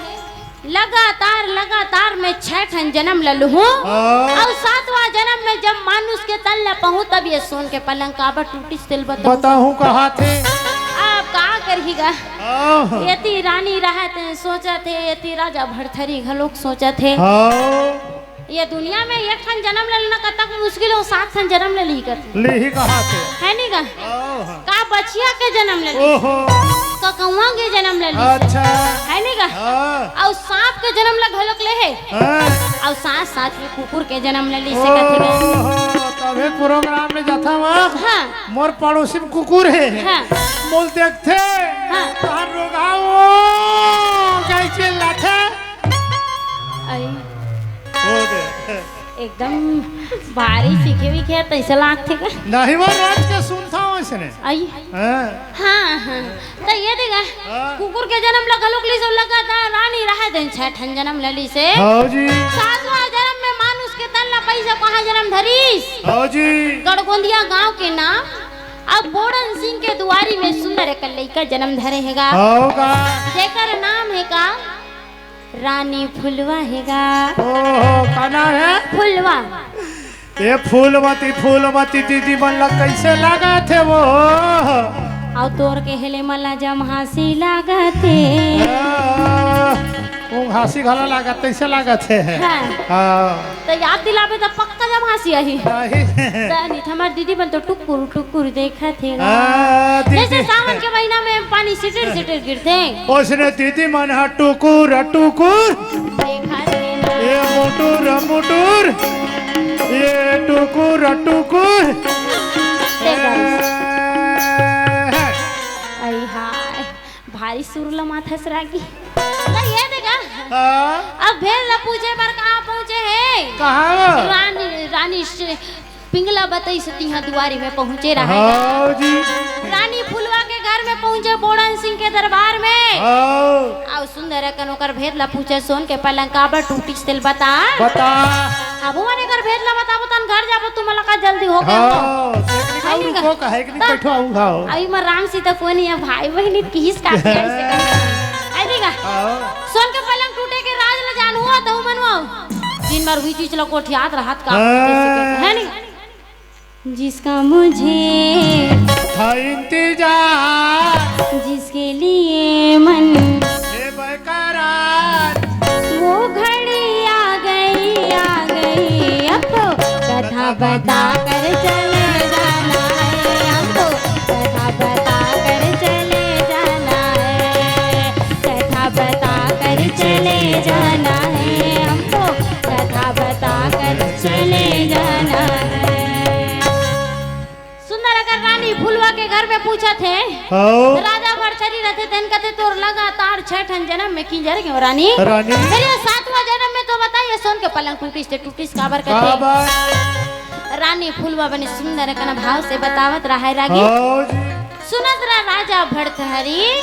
"लगातार, लगातार मैं छह ठन जन्म ल लूहूं हाँ। अउ सातवां जन्म में जब मानुष के तन ल पहूं तब ये सोन के पलंग काबर टूटिस तेल बताहूं।" बताहूं कहाथे। अब का करही गा? हाँ। एती रानी रहे तेन सोचत हे, एती राजा भरथरी घलोक सोचत हे। हाँ। ये दुनिया में एक ठन जन्म ले लेना कतक मुश्किल हो, सात ठन जन्म ले ली कर। ले ही कहाथे। है नी गा? ओहो। का बछिया के जन्म ले ली। ओहो। का कौआ के जन्म ले ली। अच्छा। है नी गा? हाँ। अउ सांप के जन्म ले घलोक ले हे। हाँ। अउ साथ साथ में कुकुर के जन्म ले ली से कथे गा। ओहो, तभे प्रोग्राम में जाथा वहाँ। हाँ। मोर पड़ोसी में कुकुर हे। हाँ। मोल देखथे। हाँ। तार रोगाओ। कैसे लाथे? आई। हो गए। एकदम भारी सीखे भी क्या तैसे लागथे का? नहीं, वो रोज के सुनता हूँ इसने। आई। हाँ। हाँ, हाँ। त ये देगा, हाँ। कुकुर के जन्म ला घलोक ली सो लगा था, रानी रहे दिन छह ठन जन्म ले ली से। हाँ जी। सातवां जन्म में मानुष के तन ला पैसा कहाँ जन्म धरीस? हाँ जी। गड़गोंदिया गांव के नाम, अब बोड़न सिंह के दुआरी में सुंदर एक लइका जन्म धरे हेगा। हाँ का? जेकर नाम हे का? रानी फुलवा हे गा। ओहो, का नाम हे? फुलवा। ए फूलमती, फूलमती दीदी मन ला कैसे लागत हे वो? अउ तोर के हेले मन ला जमहासी लागत हे। आ, उंघासी घला लागत, तैसे लागत हे। हाँ। हाँ। त याद दिलाबे त पक्का जमहासी आही। आही। त नहीं, त हमर दीदी मन तो टुकुर टुकुर देखत हे गा। हाँ, दीदी। जैसे सावन के महीना में पानी सिटिर सिटिर गिरथे। ओसने दीदी मन ह टुकुर टुकुर। देखत हे ना। ये मुटुर मुटुर। ये टुकुर टुकुर। देखत हे। आई हाय, भारी सुर ल माथस रागी। त ये देगा। हाँ। अब भेद ल पूछे बर कहाँ पहुँचे हे? कहाँ? रानी, रानी श-, पिंगला बतई से तिहा दुआरी में पहुंचे रहा। हाँ जी। रानी फुलवा के घर में पहुंचे बोड़न सिंह के दरबार में। हाँ। अउ सुंदर अकन ओकर भेद ला पूछे, "सोन के पलंग काबर टूटिस तेल बता।" बता। अब वो मने कर भेद ला बताबो तन घर जाबो, तुम लका जल्दी हो गए हो। हाँ, तो एक निकाल आई रुको, का? कहे कि नहीं, ता-, बैठो, आऊंगा हो। अभी मैं राम सीता कोनी है, भाई बहनी किस का प्यार से करना। आई देगा? हाँ। सोन के पलंग टूटे के राज ला जानू हो, तो मनवाओ। दिन भर हुई चीज ला कोठियात रहत का, हाँ। जैसे कहते हैं नहीं? जिसका मुझे था इंतजार। जिसके लिए मन ये बेकरार। वो घड़ी आ गई, आ गई। अब तो कथा बता कर चले जाना है। अब तो कथा बता कर चले जाना है। कथा बता कर चले जाना है। हमको कथा बता कर चले जाना है। सुंदर अकन रानी फुलवा के घर में पूछत हे। हाँ। राजा भरथरी रथे तेन कथे, "तोर लगातार छह ठन जन्म में किंजर गयो रानी।" रानी। फिर ये सातवां जन्म में तो बताइए, सोन के पलंग टूटिस ते टूटिस काबर कथे? काबर? रानी फुलवा बने सुंदर अकन भाव से बतावत रहा है रागी। हाँ जी। सुनत रहा राजा भरथरी।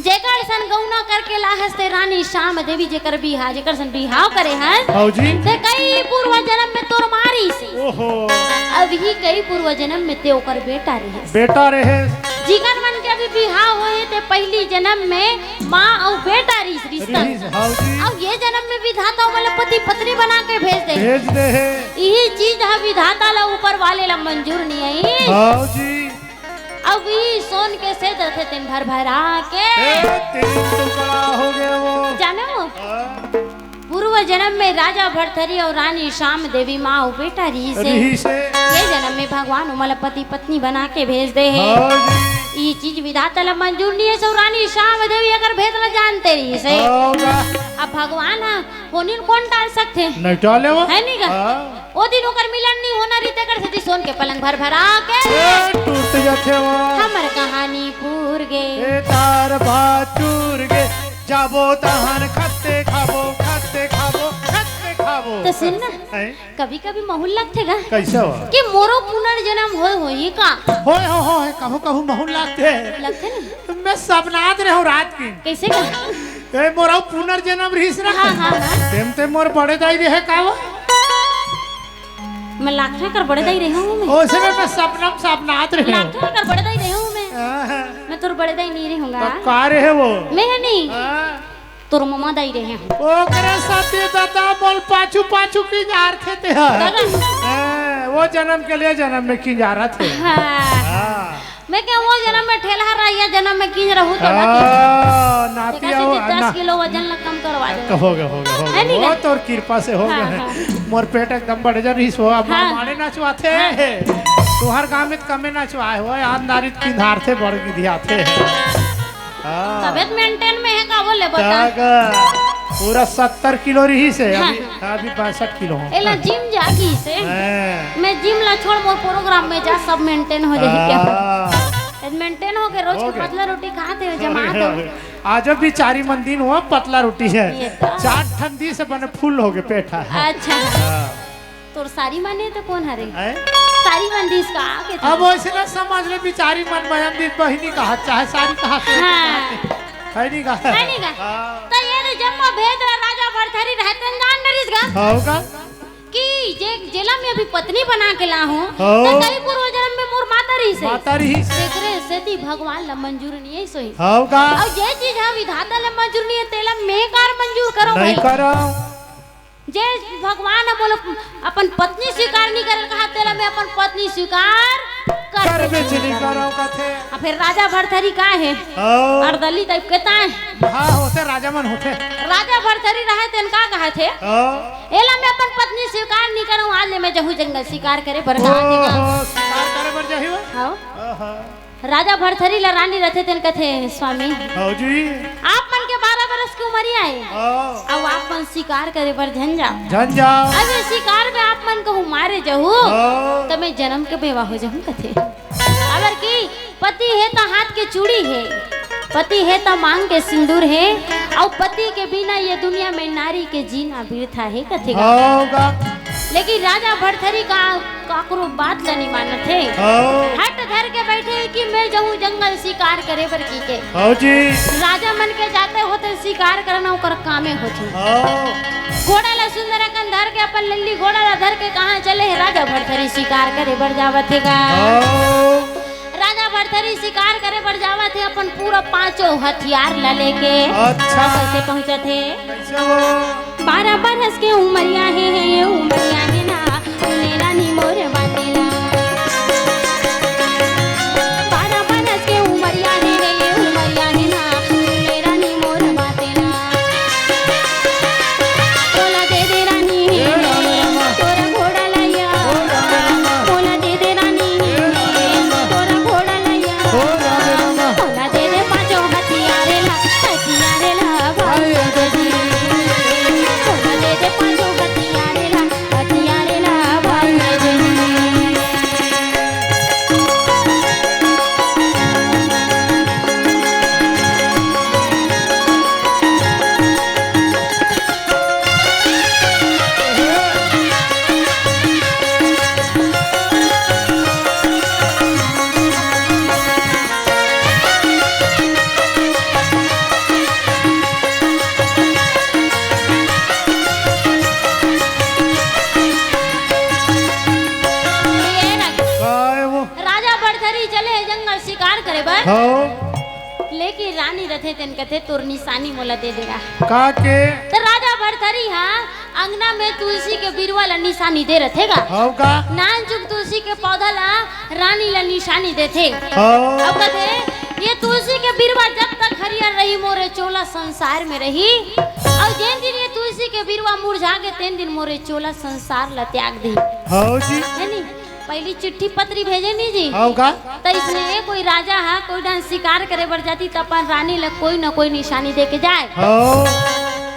जेकर सन गौना करके लाहस ते रानी श्याम देवी, जेकर बिहा-, जेकर सन बिहाव करे हस, हाँ जी। ते कई पूर्व जन्म में तोर मारिस। ओहो। अभी कई पूर्व जन्म में ते ओकर बेटा रहे। बेटा रहे। जिकर मन के अभी बिहाव होए ते पहली जन्म में माँ अउ बेटा रहिस रिश्ता। रहिस, हाँ जी। अउ ये जन्म में विधाता वाले पति पत्नी बना के भेज दे। भेज दे हे। यही चीज ह विधाता ला ऊपर वाले ला मंजूर नहीं आई। हाँ जी। अब ई सोन के सेज रथे तेन भर भरा के। ए, तीन टुकड़ा हो गए वो। जाने वो? हाँ। पूर्व जन्म में राजा भरथरी अउ रानी श्याम देवी माँ अउ बेटा रिहिस हे। रिहिस हे। ये जन्म में भगवान ओमन ला पति पत्नी बना के भेज दे हे। हाँ जी। ये चीज विधाता ला मंजूर नहीं हे, सो रानी श्याम देवी अगर भेद ला जानते रिहिस हे। हाँ। अब भगवान ह होनिन कोन टाल सकथे? नहीं टाले वो। है नहीं का? हाँ। ओ दिन ओकर मिलन नहीं होना रहिते कर सेती सोन के पलंग भर भरा के ए, टूट जाथे वो। हमर कहानी पूर गे। ए, तार बात चूर गे। जाबो तहन खत्ते खाबो, खत्ते खाबो, खत्ते खाबो। तो सुन ना, हैं? कभी-कभी महूँ ल लगथे गा। कैसे हो? कि मोरो पुनर्जन्म होय होही का? होय हो, हो, है, कभू-कभू महूँ ल लगथे। लगथे ना? मैं सपनात रहे हूँ रात की। कैसे का? ए, मोरो पुनर्जन्म रिहिस ना। हाँ, हाँ, हाँ। तेम ते मोर बड़े दाई रहे का वो? मैं लाखा कर बड़े दाई रहे हूँ मैं। ओसे में मैं सपना में सपनात रहे हूँ। लाखा कर बड़े दाई रहे हूँ मैं। हाँ। मैं तोर बड़े दाई नहीं रहूँगा। तो का रहे वो? मैं है नहीं। हाँ। तोर ममा दाई रहे हूँ। ओकरे साथे दादा मोल पाछू पाछू की जार थे ते ह। दादा। हाँ, वो जन्म के लिए जन्म में की जा रहा थे। हाँ। हाँ। मैं क्या वो जन्म में ठेला रहा, ये जन्म में किंज रहू तो ना किंज। हाँ, नाती देखा आओ, सीधी दस ना। किलो वजन ला कम करवा दे। होगे, होगे, होगे। है नहीं वो ना? तो और कृपा से होगे। हाँ, हाँ। मोर पेट एकदम बढ़ जा रही सो, अब हाँ। माने नाचवाथे। हाँ। तुहर गाँव में तो कमे नाचवाए हो, आन दारी तो किंधार थे, बड़ गिधिया थे। हाँ। तबियत maintain में है का बोले बता? तक पूरा सत्तर किलो रही से, हाँ। अभी, अभी पैंसठ किलो हो। एला gym जा की से। हाँ। मैं gym ला छोड़, मोर program में जा, सब maintain हो जाही क्या? हाँ। Maintain हो के रोज के होगे। पतला रोटी खात हे, जमात होगे, हो। होगे। आज भी चारी मन दिन हुआ पतला रोटी है। ये तो। चार ठंडी से बने full होगे पेट है। अच्छा। हाँ। तोर सारी माने तो कोन हरे? हैं? सारी मन दिस का के अब वैसे ना समझ ले, बिचारी मन बयान दिन बहिनी कहा, चाहे सारी कहा, तो हाँ। है नहीं कहा? है नहीं कहा? हाँ। तो ये रे जम्मो भेद ला राजा भरथरी रहते जान डरिस गा। होगा। कि जे, जेला मैं अभी पत्नी बना के ला हूँ, हाँ। तो कई पूर्व जन्म में मोर माता रहिस हे। माता रहिस। तेकरे सेती भगवान ला मंजूर नहीं है सोई। होगा। अउ जे चीज ह विधाता ला मंजूर नहीं है, तेला मैं कार मंजूर करो नहीं भाई। करो। जे भगवान ह मोला अपन पत्नी स्वीकार नहीं करे कहा, तेला मैं अपन पत्नी स्वीकार कर कर में चली करो कथे। आ फिर राजा भरथरी का है? हाँ। अरदली type के ताय। हाँ, होथे राजा मन होथे। राजा भरथरी रहे तेन का कहा थे? हाँ। एला मैं अपन पत्नी स्वीकार नहीं करूँ, आज ले मैं जहूँ जंगल शिकार करे बर कहा थे का? ओहो, शिकार करे बर जाही वो? हाँ। आहा। राजा भरथरी ला रानी रथे तेन कथे, स्वामी, हाँ जी। आप मन के बारह बरस के उमरिया हे। हाँ। अब आप मन शिकार करे बर झन जाओ। झन जाओ। अब ये शिकार में आप मन कहूँ मारे जहू, हाँ। तो मैं जन्म के बेवा हो जहूँ कथे। अबर की पति हे त हाथ के चूड़ी हे, पति हे त मांग के सिंदूर हे, अउ पति के बिना ये दुनिया में नारी के जीना बिरथा हे कथे गा। हाँ गा। लेकिन राजा भरथरी का काकरो बात ल नहीं मानत हे। हाँ। हट धर के बैठे हे कि मैं जाहूँ जंगल शिकार करे बर की के। हाँ जी। राजा मन के जाते होते शिकार करना ओकर कामे होथे। हाँ। घोड़ा ला सुंदर अकन धर के अपन लल्ली घोड़ा ला धर के कहाँ चले हे राजा भरथरी शिकार करे बर जावत हे गा। हाँ। राजा भरथरी शिकार करे बर जावत हे, अपन पूरा पांचों हथियार ला लेके। अच्छा। कैसे पहुंचत हे? कैसे वो? बारह बरस के उमरिया हे, हे, ये उमरिया हे ना, सुने रानी मोर बातेला। बारह बरस के उमरिया हे, हे, ये उमरिया हे ना, सुने रानी मोर बातेला। मोला दे दे रानी, ए राम राम। तोर घोड़ा लइया। ओ राम राम। मोला दे दे रानी, ए राम राम। तोर घोड़ा लइया। ओ राम राम। मोला दे दे पांचों हथियारे ला, हथियारे ला भाई। अरे दीदी। मोला दे दे पांचों हथियारे ला, हथियारे ला भाई। ये रख। काय वो? राजा भरथरी चले हे जंगल शिकार करे बर। हाँ। लेकिन रानी रथे तेन कथे, "तोर निशानी मोला दे देगा।" का के? तो राजा भरथरी हा अंगना में तुलसी के बिरवा ला निशानी दे रथे गा। हव का? नानचुक तुलसी के पौधा ला रानी ला निशानी देथे। हव। अब कथे, "ये तुलसी के बिरवा जब तक हरियर रही, मोरे चोला संसार में रही।" अउ जेन दिन ये तुलसी तुलसी के बिरवा मुरझा गे, तेन दिन मोरे चोला संसार ला त्याग दी। हव जी। हे नी? पहिली चिट्ठी पत्री भेजे नी जी। हव का? त इसने ए कोई राजा ह कोई डाहन शिकार करे बर जाती, त अपन रानी ला कोई न कोई निशानी दे के जाय। हव।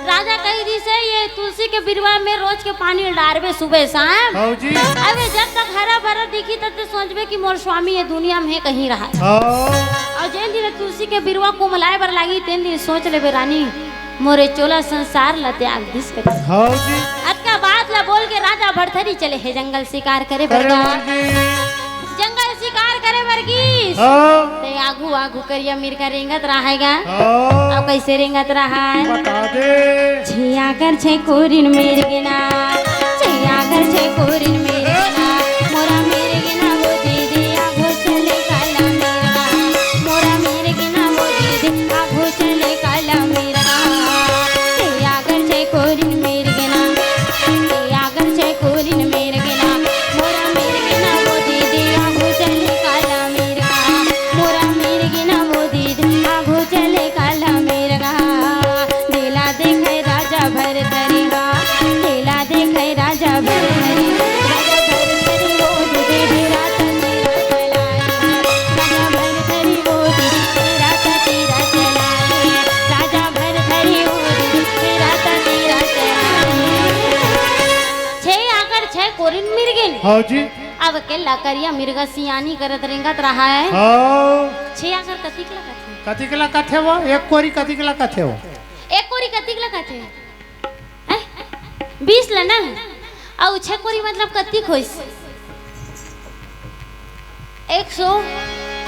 राजा कहि दिस हे, ये तुलसी के बिरवा में रोज के पानी डारबे सुबह शाम। हव जी। अबे जब तक हरा भरा दिखी, तब तक सोचबे कि मोर स्वामी ये दुनिया में हे कहीं रहा। हव। अउ जेन दिन तुलसी के बिरवा कुमलाय बर लागी, तेन दिन सोच लेबे रानी, मोरे चोला संसार ला त्याग दिस करी। हव जी। अतका बात ला बोल के राजा भरथरी चले हे जंगल शिकार करे बर अरे गा। वाह जी। जंगल शिकार करे बर गीस। हव। ते आगू आगू करिया मिर्गा रेंगत रहय गा। हव। अब कइसे रेंगत रहय? बता दे। छे आगर छे कोरिन मिर्गना, छे आगर छे कोरिन मिर्गना, मोरा मिर्गना वो दीदी आगो चले काला मिर्गा, मोरा मिर्गना वो दीदी आगो चले काला मिर्गा। छे आगर छे कोरिन मिर्गना, छे आगर छे कोरिन मिर्गना, मोरा मिर्गना वो दीदी आगो चले काला मिर्गा, मोरा मिर्गना वो दीदी आगो चले काला मिर्गा। लीला देखे राजा भरथरी हा, लीला देखे राजा भरथरी, राजा भरथरी वो दीदी रात तेरा चलाए, राजा भरथरी वो दीदी रात तेरा चलाए, राजा भरथरी वो दीदी रात तेरा चलाए। छे आगर छे कोरिन मिर्गिन। हव जी। अब के ला करिया मिर्गा सियानी करत रेंगत रहय। हव। छे आगर कतिक ला कथे? कतिक ला कथे वो? एक कोरी कतिक ला कथे वो? एक कोरी कतिक ला कथे? हैं? बीस ला ना? अउ छे कोरी मतलब कतिक होइस? एक सौ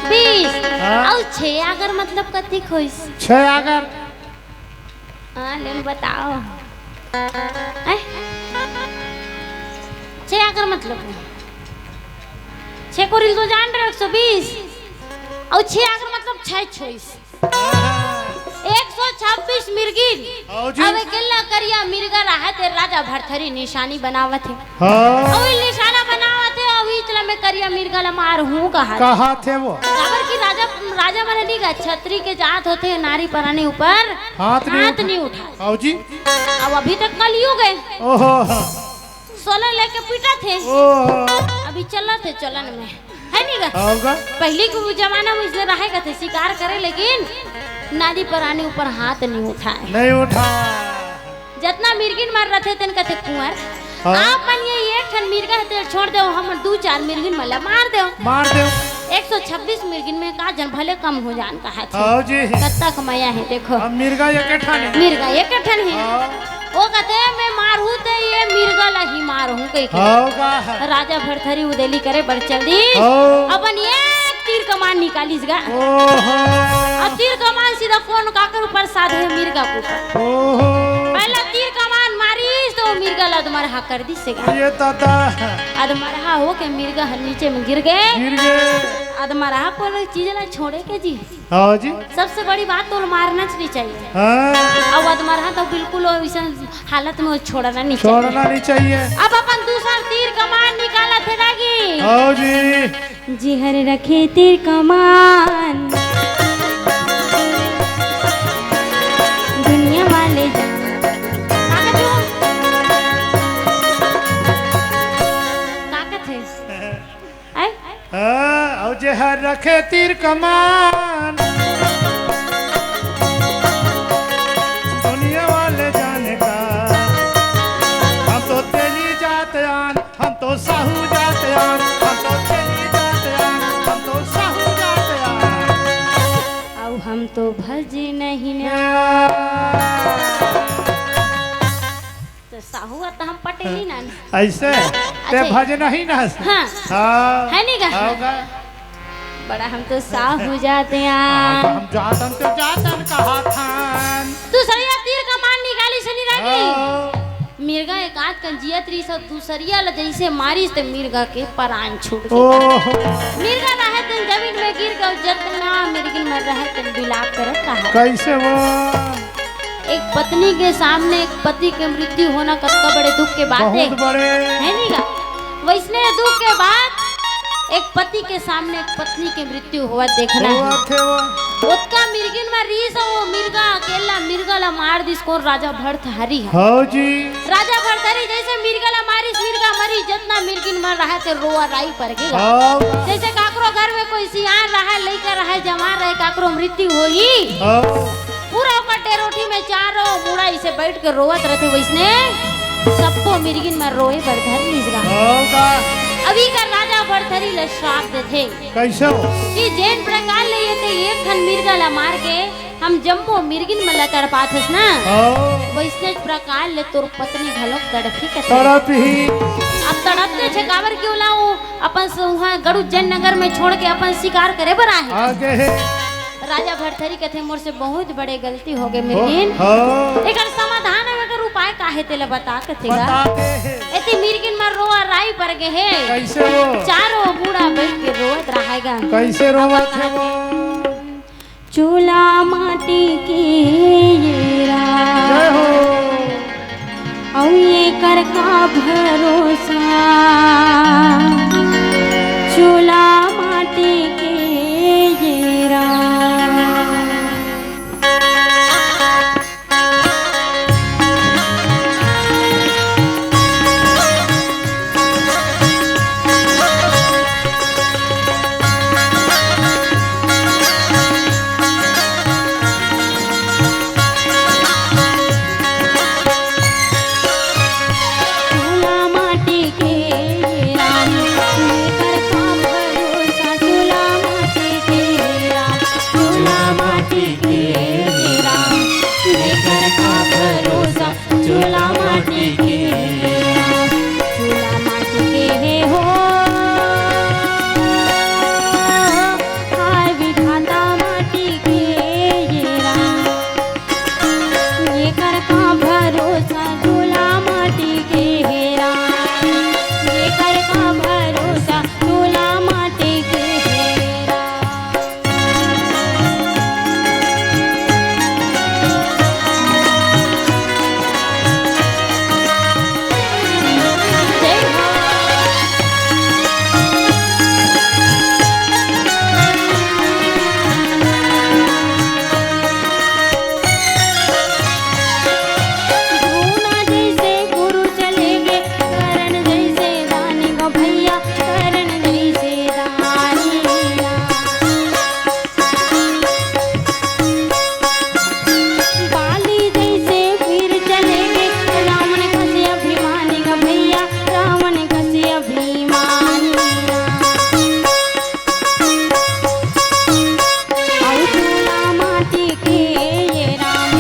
बीस। हाँ। अउ छे आगर मतलब कतिक होइस? छे आगर। हाँ, ले बताओ। हैं? छे आगर मतलब? छे कोरी तो जान रहे, एक सौ बीस। अउ छे आगर मतलब छे छोइस। एक सौ छब्बीस मिर्गिन। हव जी। अब अकेला करिया मिर्गा रहय ते राजा भरथरी निशानी बनावत हे। हाँ। अउ निशाना बनावत हे, अउ इचला में करिया मिर्गा ला मारहूँ कहा। कहा थे वो? काबर कि राजा, राजा मन नी गा, छतरी के जात होथे, नारी परानी ऊपर हाथ नहीं हाथ उठा-, नहीं उठाय। हव जी। अब अभी तक कलयुग हे। ओहो। सोलन लेके पीटत हे। ओहो। अभी चलत हे चलन में। हे नी गा? हव गा। पहिली के जमाना में अइसने रहय कथे, शिकार करे, लेकिन नारी परानी ऊपर हाथ नहीं उठाय। नहीं उठाय। जतना मिर्गिन मन रथे, तेन कथे कुंवर। हाँ। आप मन ये एक ठन मिर्गा हे, तेला छोड़ देव, हमन दू चार मिर्गिन मन ला मार देव। मार देव। एक सौ छब्बीस मिर्गिन में का जन भले कम हो जान कहा थे। हव जी। कतक मया हे, देखो। अब मिर्गा एक ठन हे। मिर्गा एक ठन हे। हाँ। ओ कथे, "मैं मारहूँ ते ये मिर्गा ला ही मारहूँ," कहिके। हव गा। राजा भरथरी उदेली करे बर चल दिस। हव। अपन एक तीर कमान निकालिस गा। ओहो। अब तीर कमान सीधा कोन काकर ऊपर साधे, मिर्गा के ऊपर। ओहो। पहिला तीर कमान मारिस त मिर्गा ला अधमरहा कर दिस गा। ये दादा। अधमरहा होके मिर्गा ह नीचे में गिर गे। गिर गे। अधमरहा कोनो चीज ला छोड़े के जी। हव जी। सबसे बड़ी बात तो मारना च नहीं चाहिए। हाँ। अउ अधमरहा तो बिल्कुल वइसन हालत में छोड़ना नहीं चाहिए। छोड़ना नहीं चाहिए। अब अपन दूसर तीर कमान निकालत हे दागी। हव जी। जेहर रखे तीर कमान, दुनिया वाले जान। का कथे? का कथे? आय? हाँ, अउ जेहर रखे तीर कमान, दुनिया वाले जाने का, हम तो तेली जात आन, हम तो साहू जात आन, हम तो तेली जात आन, हम तो साहू जात आन। अउ हम तो भज नहीं ना। तो साहू ह त हम पटेली ना। अइसे? ते अच्छा। भज नहीं ना। हाँ। हाँ। हे नी गा? हव गा। बड़ा हम तो साहू जात आन। हाँ, हम जात अन तो जात अन कहा थन। दूसरिया तीर कमान निकालिस हे नी दागी। हाँ। मिर्गा एकाध कन जियत रहिस अउ दूसरिया ला जइसे मारिस ते मिर्गा के परान छूट गे। ओहो। मिर्गा रहे तेन जमीन में गिर गे, जतना मिर्गिन मन रहे तेन बिलाप करत रहा। कइसे वो? एक पत्नी के सामने एक पति के मृत्यु होना कतका बड़े दुख के बात हे। बहुत बड़े। हे नी गा? वइसने दुख के बाद एक पति के सामने एक पत्नी के मृत्यु होवत देखना हे। होवत हे वो। ओतका मिर्गिन म रिहिस, वो मिर्गा अकेल्ला मिर्गा ला मार दिस। कोन? राजा भरथरी ह। हव जी। राजा भरथरी जइसे मिर्गा ला मारिस, मिर्गा मरिस, जतना मिर्गिन मन रहय ते रोवा राई परगे। हव। जइसे काकरो घर में कोई सियान रहय, लइका रहय, जवान रहय, काकरो मृत्यु होही। हव। पूरा ओकर डेरोठी में चारों मुड़ा अइसे बइठ के रोवत रहिथे, वइसने सब्बो मिर्गिन मन रोए बर धर लिस गा। हव का? अब इही कर राजा भरथरी ला श्राप देथे। कइसे हो? कि जेन प्रकार ले ये ते एक ठन मिर्गा ला मार के हम जम्मो मिर्गिन मन ला तड़पाथस ना, हव। वइसने प्रकार ले तोर पत्नी घलोक तड़पही कथे। तड़पही। अब तड़पथे काबर कि ओला वो अपन स-, उहाँ गरुड़ जन नगर में छोड़ के अपन शिकार करे बर आहे। आगे हे। राजा भरथरी कथे, "मोर से बहुत बड़े गलती होगे मिर्गिन। हव। एकर समाधान अउ एकर उपाय का हे तेला बता," कथे गा। बता दे हे। एती मिर्गिन मन रोवा राई परगे हे। कइसे हो? चारों मुड़ा बइठ के रोवत रहय गा। कइसे रोवत हे वो? चूल्हा माटी के ये राम। जय हो। अउ एकर का भरोसा, चूल्हा माटी के ये राम। चूल्हा माटी के राम, एकर का भरोसा, चूल्हा माटी के राम, चूल्हा माटी के राम, एकर का भरोसा, चूल्हा माटी के राम, चूल्हा माटी के हे हो, हाय विधाता माटी के ये राम। एकर का भरोसा, चूल्हा माटी के हे राम। एकर का भरोसा, चूल्हा माटी के हे राम। जय हो। धुना जइसे गुरु चले गे, करण जइसे दानी ग भइया, करण जइसे दानी। बाली जइसे वीर चले गे, रावण कस अभिमानी ग भइया, रावण कस अभिमानी। अउ चूल्हा माटी के ये राम,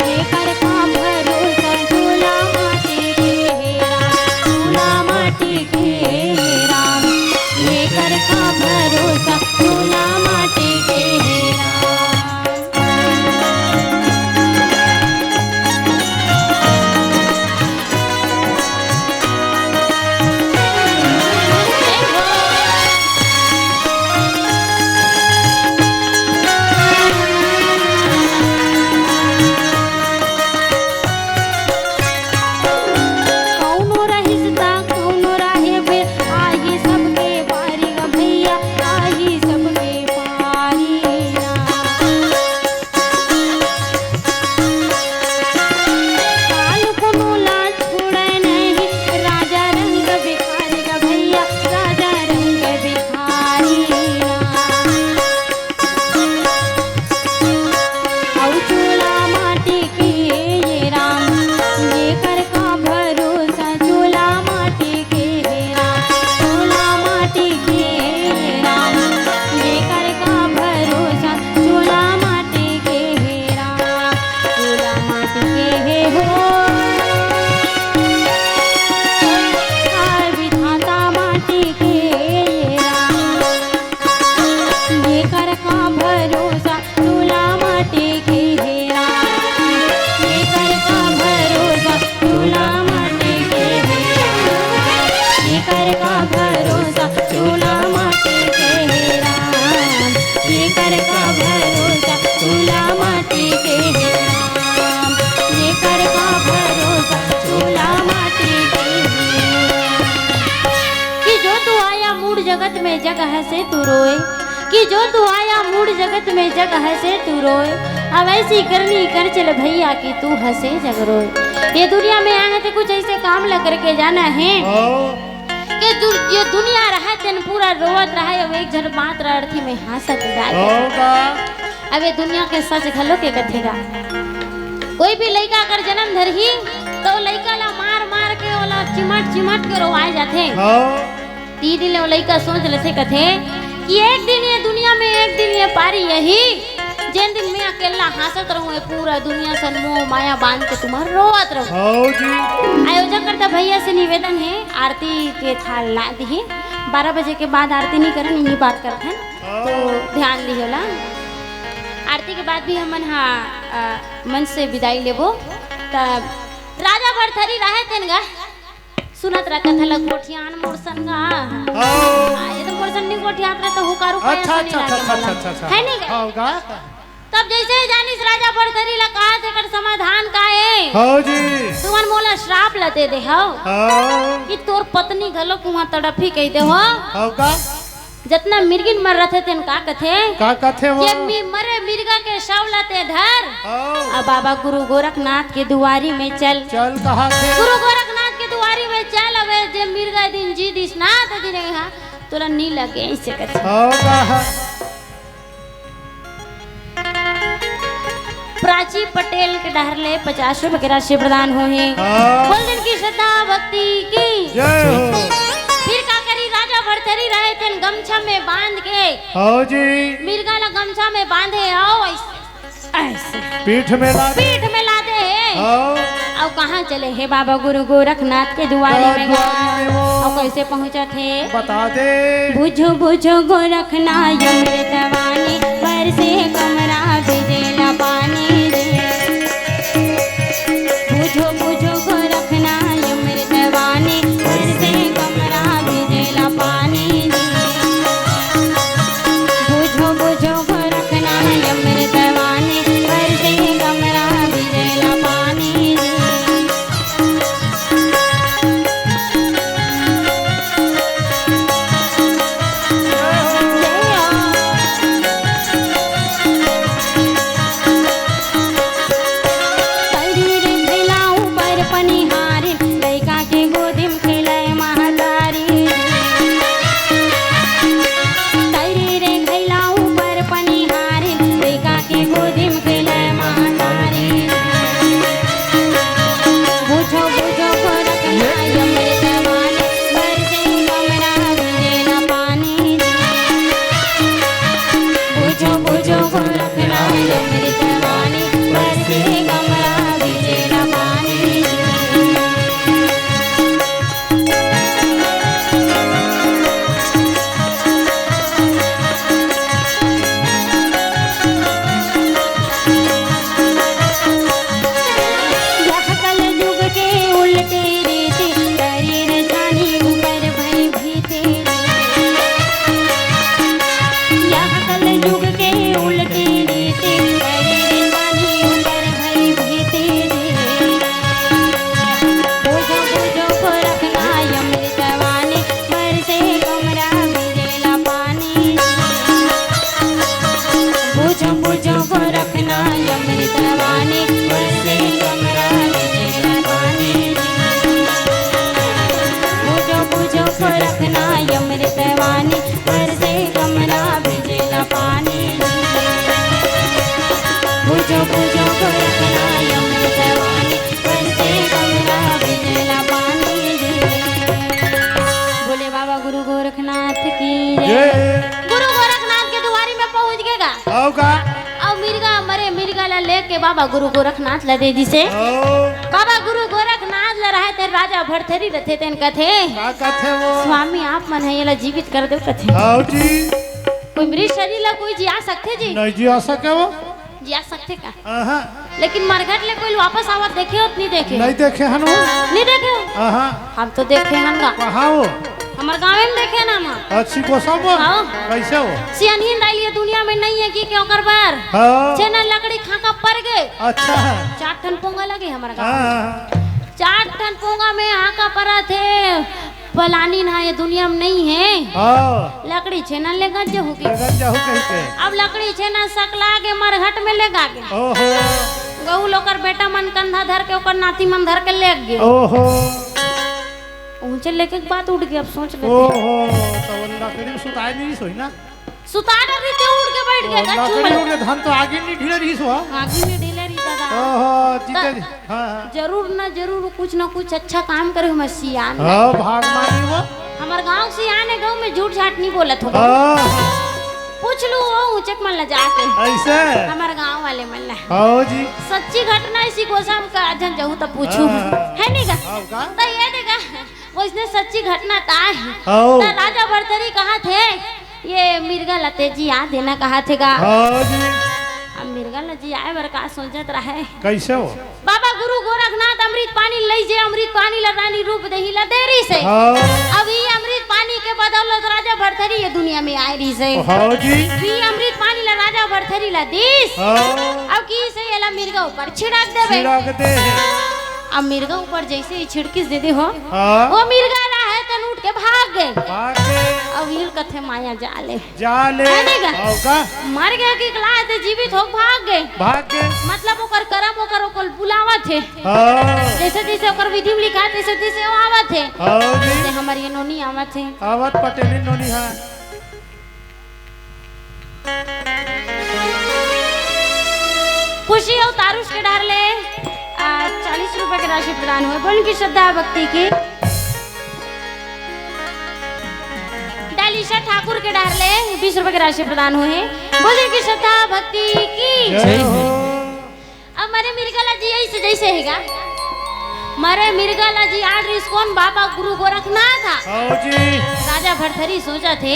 एकर का भरोसा, चूल्हा माटी के हे राम, चूल्हा माटी के हे राम, एकर का भरोसा, चूल्हा माटी के हे राम। कौनो रहिस ता, कौनो राहे बे, आही सबके पारी ग भैया, आही सबके पारी ना। काल कोनो ला छोड़े नहीं, राजा रंग भिखारी गा भैया, राजा रंग भिखारी ना। अउ चूल्हा माटी के ये राम, ये कर का भरोसा, चूल्हा माटी के हे राम, चूल्हा माटी के हे राम, एकर का भरोसा, चूल्हा माटी के हे राम, चूल्हा माटी के हे हो। हाय विधाता माटी के हे राम, एकर का भरोसा, चूल्हा माटी के हे राम, एकर का भरोसा, चूल्हा माटी के हे राम, एकर का भरोसा, चूल्हा माटी के हे राम, एकर का भरोसा, चूल्हा माटी के हे राम, एकर का भरोसा, चूल्हा माटी के हे राम। कि जो तू आया मूड़ जगत में जग हसे तू रोए, कि जो तू आया मूड़ जगत में जग हँसे तू रोए, अब ऐसी करनी कर चल भैया कि तू हँसे जग रोए। ये दुनिया में आए हैं तो कुछ ऐसे काम ला करके जाना है। हाँ। कि दु-, ये दुनिया रहे तेन पूरा रोवत रहे, अब एक झन मात्र अर्थी में हँसत जाए। हाँ का? अब ये दुनिया के सच घलो के कथे गा। कोई भी लइका अगर जन्म धरही, तो लइका ला मार मार के, ओला चिमट चिमट के रोवाए जाथे। हाँ। तीन दिन ले वो लइका सोच लेथे, कथे कि एक दिन ये दुनिया में, एक दिन ये पारी यही, जेन दिन मैं अकेला हँसत रहूँ, ये पूरा दुनिया सन मोह माया बांध के तुम्हार रोवत रहूँ। हाँ जी। आयोजक करता भैया से निवेदन है, आरती के थाल ला दिही। बारह बजे के बाद आरती नहीं करन, यही बात करथन, हाँ। तो ध्यान दिही ला। आरती के बाद भी हमन हा, अ, मंच से विदाई लेबो। तब राजा भरथरी रहे तेन गा, सुनत रह कथा ला गोठियान मोर सन गा। हाँ। आ, ये तो मोर सन नहीं गोठियात रहे तो हुकारू अच्छा, पाया अच्छा, सुने अच्छा, लागे अच्छा, मोला। अच्छा, अच्छा। है नहीं गा? हाँ गा। तब जैसे ही जानिस राजा भरथरी ला कहा थे कर समाधान का है। हाँ जी। तुमन मोला श्राप ला दे दे हो। हाँ। कि तोर पत्नी घलो कुआं तड़पही कह दे हो। हाँ गा। जतना मिर्गिन मर रथे तेन का कथे? का कथे वो? ये मी-, मरे मिर्गा के शव ला ते धर। हाँ। अब बाबा गुरु गोरखनाथ के दुआरी में चल। चल कहा थे? गुरु गोरखनाथ के दुआरी में चल। अबे जे मिर्गा दिन जी दिस ना तो दिन हा तोला नी लगे ऐसे कथे। हाँ कहा। प्राची पटेल के डहर ले पचास रुपए के राशि प्रदान होही। हाँ। बोल दिन की श्रद्धा भक्ति की। जय हो। फिर का करी, राजा भरथरी रहे तेन गमछा में बांध के। हाँ जी। मिर्गा ला गमछा में बांधे, आओ ऐसे, ऐसे। पीठ में ला दे। पीठ में ला दे है। हाँ। अउ कहाँ चले हे बाबा गुरु गोरखनाथ के दुआरी में गा। दुआरी में वो। अउ कैसे पहुँचत हे? बता दे। बुझो बुझो गोरखनाथ अमृतवाणी, बरसे कमरा बिजेला पानी रे। बुझो बुझो गोरखनाथ अमृतवाणी, बरसे कमरा बिजेला पानी रे। बुझो बुझो गोरखनाथ अमृतवाणी, बरसे कमरा बिजेला पानी रे। तैरी रे भैला ऊपर पनिहारिन, लइका के गोदी म खेलय महतारी। तैरी रे भैला ऊपर पनिहारिन, लइका के गोदी म खेलय महतारी। बुझो बुझो गोरखनाथ अमृतवाणी, बरसे कमरा बिजेला पानी। बुझो बुझो गोरखनाथ अमृतवाणी, बरसे कमरा बिजेला पानी। यह कलयुग के उल्टे रीति, शरीर जानी ऊपर भय भीति। यह कलयुग के उल्टे रीति, शरीर जानी ऊपर भय भीति। बुझो बुझो गोरखनाथ अमृतवाणी, बरसे कमरा बिजेला पानी। बुझो बुझो गोरखनाथ अमृतवाणी, बरसे कमरा बिजेला पानी। बुझो बुझो गोरखनाथ अमृतवाणी, बरसे कमरा बिजेला पानी। बुझो बुझो गोरखनाथ अमृतवाणी, बरसे कमरा बिजेला पानी। बोले बाबा गुरु गोरखनाथ की जय। जय। गुरु गोरखनाथ के दुआरी में पहुंच गे गा। आओ का? अउ मिर्गा, मरे मिर्गा ला लेके बाबा गुरु गोरखनाथ ला दे दिसे। आओ। बाबा गुरु गोरखनाथ ला रहे ते राजा भरथरी रथे तेन कथे। का कथे वो? स्वामी आप मन है, येला जीवित कर दो कथे। आओ जी। कोई मृत शरीर ला कोई जिया सकथे जी? नहीं जिया सके वो। जिया सकथे का? आहा। लेकिन मरघट ले कोई वापस आवत देखे हो, नहीं देखे हो? नहीं देखे हन वो। नहीं देखे हो? आहा। हम तो देखे हन गा। कहाँ वो? हमर गाँव में देखे ना हम। अच्छी कोसा वो? हाँ। कैसे वो? सियानी दाई ये दुनिया में नहीं है कि क्यों कर बार? हाँ। छेना लकड़ी खाका पर गए। अच्छा। चार ठन पोंगा लगे हमर गाँव में। हाँ। चार ठन पोंगा में हाका परा थे। पलानी ना ये दुनिया में नहीं है। हाँ। लकड़ी छेना लेगा जहू की। लेगा जहू कहीं के। अब लकड़ी छेना सकला के मरघट में लेगा के। ओहो। गऊ लोकर बेटा मन कंधा धर के ओकर नाती मन धर के ले गे। ओहो। ऊंचे लेके के बात उठ गई, अब सोच लेते हैं। ओहो, तो वो लकड़ी में सुताए नहीं सोई ना। सुताए रही थे, उड़ के बैठ गया था, लकड़ी चूल। उड़ के धन तो आगे नहीं ढीले रही सो, हाँ? आगे नहीं ढीले रही दादा। ओहो, जीते तो जी। हाँ, हाँ। जरूर ना जरूर कुछ ना कुछ अच्छा काम करे हो, मैं सियान। हाँ, भाग मानी वो। हमार गांव सियान है, गांव में झूठ झाट नहीं बोलत हो। हाँ। पूछ लू वो ऊंचे के मन ला जाके। ऐसे? हमार गांव वाले मन ला। हाँ जी। सच्ची घटना ऐसी गोसाम का जन जहू तो पूछू। हाँ। है नहीं का? हाँ, का? तो ये देखा, वैसने सच्ची घटना ताय है। हाँ। तो राजा भरथरी कहा थे, ये मिर्गा ला तेजी आ देना कहा थे का। हाँ जी। अब मिर्गा ला जी आए बर का सोचत रहे। कैसे हो? बाबा गुरु गोरखनाथ अमृत पानी लई जे, अमृत पानी ला रानी रूप देही ला देरी से। हाँ। अब ई अमृत पानी के बदौलत राजा भरथरी ये दुनिया में आए रही से। हाँ जी। ई अमृत पानी ला राजा भरथरी ला दीस। हाँ। अब की से एला मिर्गा ऊपर छिड़क देबे। छिड़क दे। अब मिर्गा ऊपर जैसे ही छिड़किस दे दे हो, हाँ। वो मिर्गा रहा है तन उठ के भाग गए। भाग गए। अब हील कथे माया जाले। जाले। है नहीं का? आओ का? मर गया कि कला है ते जीवित हो भाग गए। भाग गए। मतलब ओकर करम ओकर ओकर बुलावत है। हाँ। जैसे जैसे ओकर विधि में लिखा है, तैसे तैसे वो आवत है। हाँ जी। जैसे हमारी ये नोनी आवत है। आवत पटेली नोनी है। खुशी और तारुष के डहर ले, आ, चालीस रुपए के राशि प्रदान हुए। बोल की श्रद्धा भक्ति की। डालिशा ठाकुर के डहर ले बीस रुपए के राशि प्रदान हुए। बोल की श्रद्धा भक्ति की। जय हो। अब मरे मिर्गा ला जी ऐसे जैसे हैगा। मरे मिर्गा ला जी आड़ रिस कौन बाबा गुरु गोरखनाथ। हाँ जी। राजा भरथरी सोचा थे,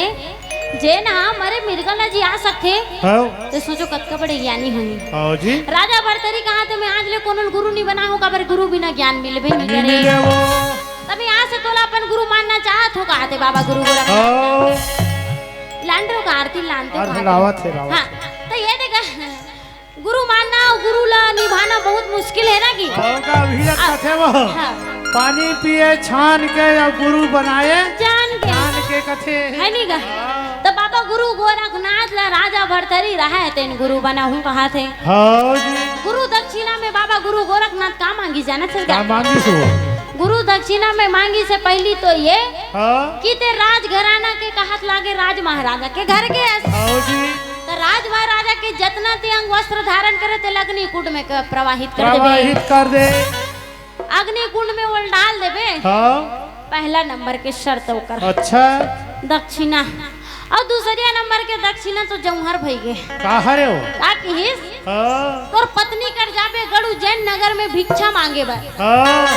जे ना मरे मिर्गा ला जी आ सकते, हाँ। तो सोचो कतका बड़े ज्ञानी होंगे। हाँ जी। राजा भरथरी कहा थे, मैं आज ले कोनो गुरु नहीं बना हूँ, काबर गुरु बिना ज्ञान मिलबे नहीं नहीं करे। मिले वो। तब यहाँ से तोला अपन गुरु मानना चाहत हो, कहा थे बाबा गुरु गोरखनाथ। हाँ। लान रहो का आरती लानते हो आरती कहा थे। लावत है, लावत हाँ, है। तो ये देखा, गुरु मानना और गुरु ला निभाना बहुत मुश्किल है ना कि? और का भी अब, कथे वो, हाँ। पानी पिए छान के या गुरु बनाए जान के। जान के कथे। है नहीं का? हाँ। तो बाबा गुरु गोरखनाथ ला राजा भरथरी रहा है, तेन गुरु बना हूँ कहा थे। हाँ जी। गुरु दक्षिणा में बाबा गुरु गोरखनाथ का मांगी जाना चाहिए? का मांगी सो? गुरु दक्षिणा में मांगी से पहली तो ये हाँ। कि ते राजघराना के कहत लागे राज महाराजा के घर के अस। हाँ जी। त राज महाराजा के जतना ते अंग वस्त्र धारण करे, ते अग्नि कुंड में क-, प्रवाहित कर देबे। प्रवाहित कर दे। अग्नि कुंड में ओल डाल देबे। हाँ। पहला नंबर के शर्त ओकर। अच्छा। दक्षिणा। और दूसरिया नंबर के दक्षिणा तो जौहर भई गे। का हरे हो? का किहिस? हाँ। तोर पत्नी कर जाबे गड़ू जैन नगर में भिक्षा मांगे बर। हाँ।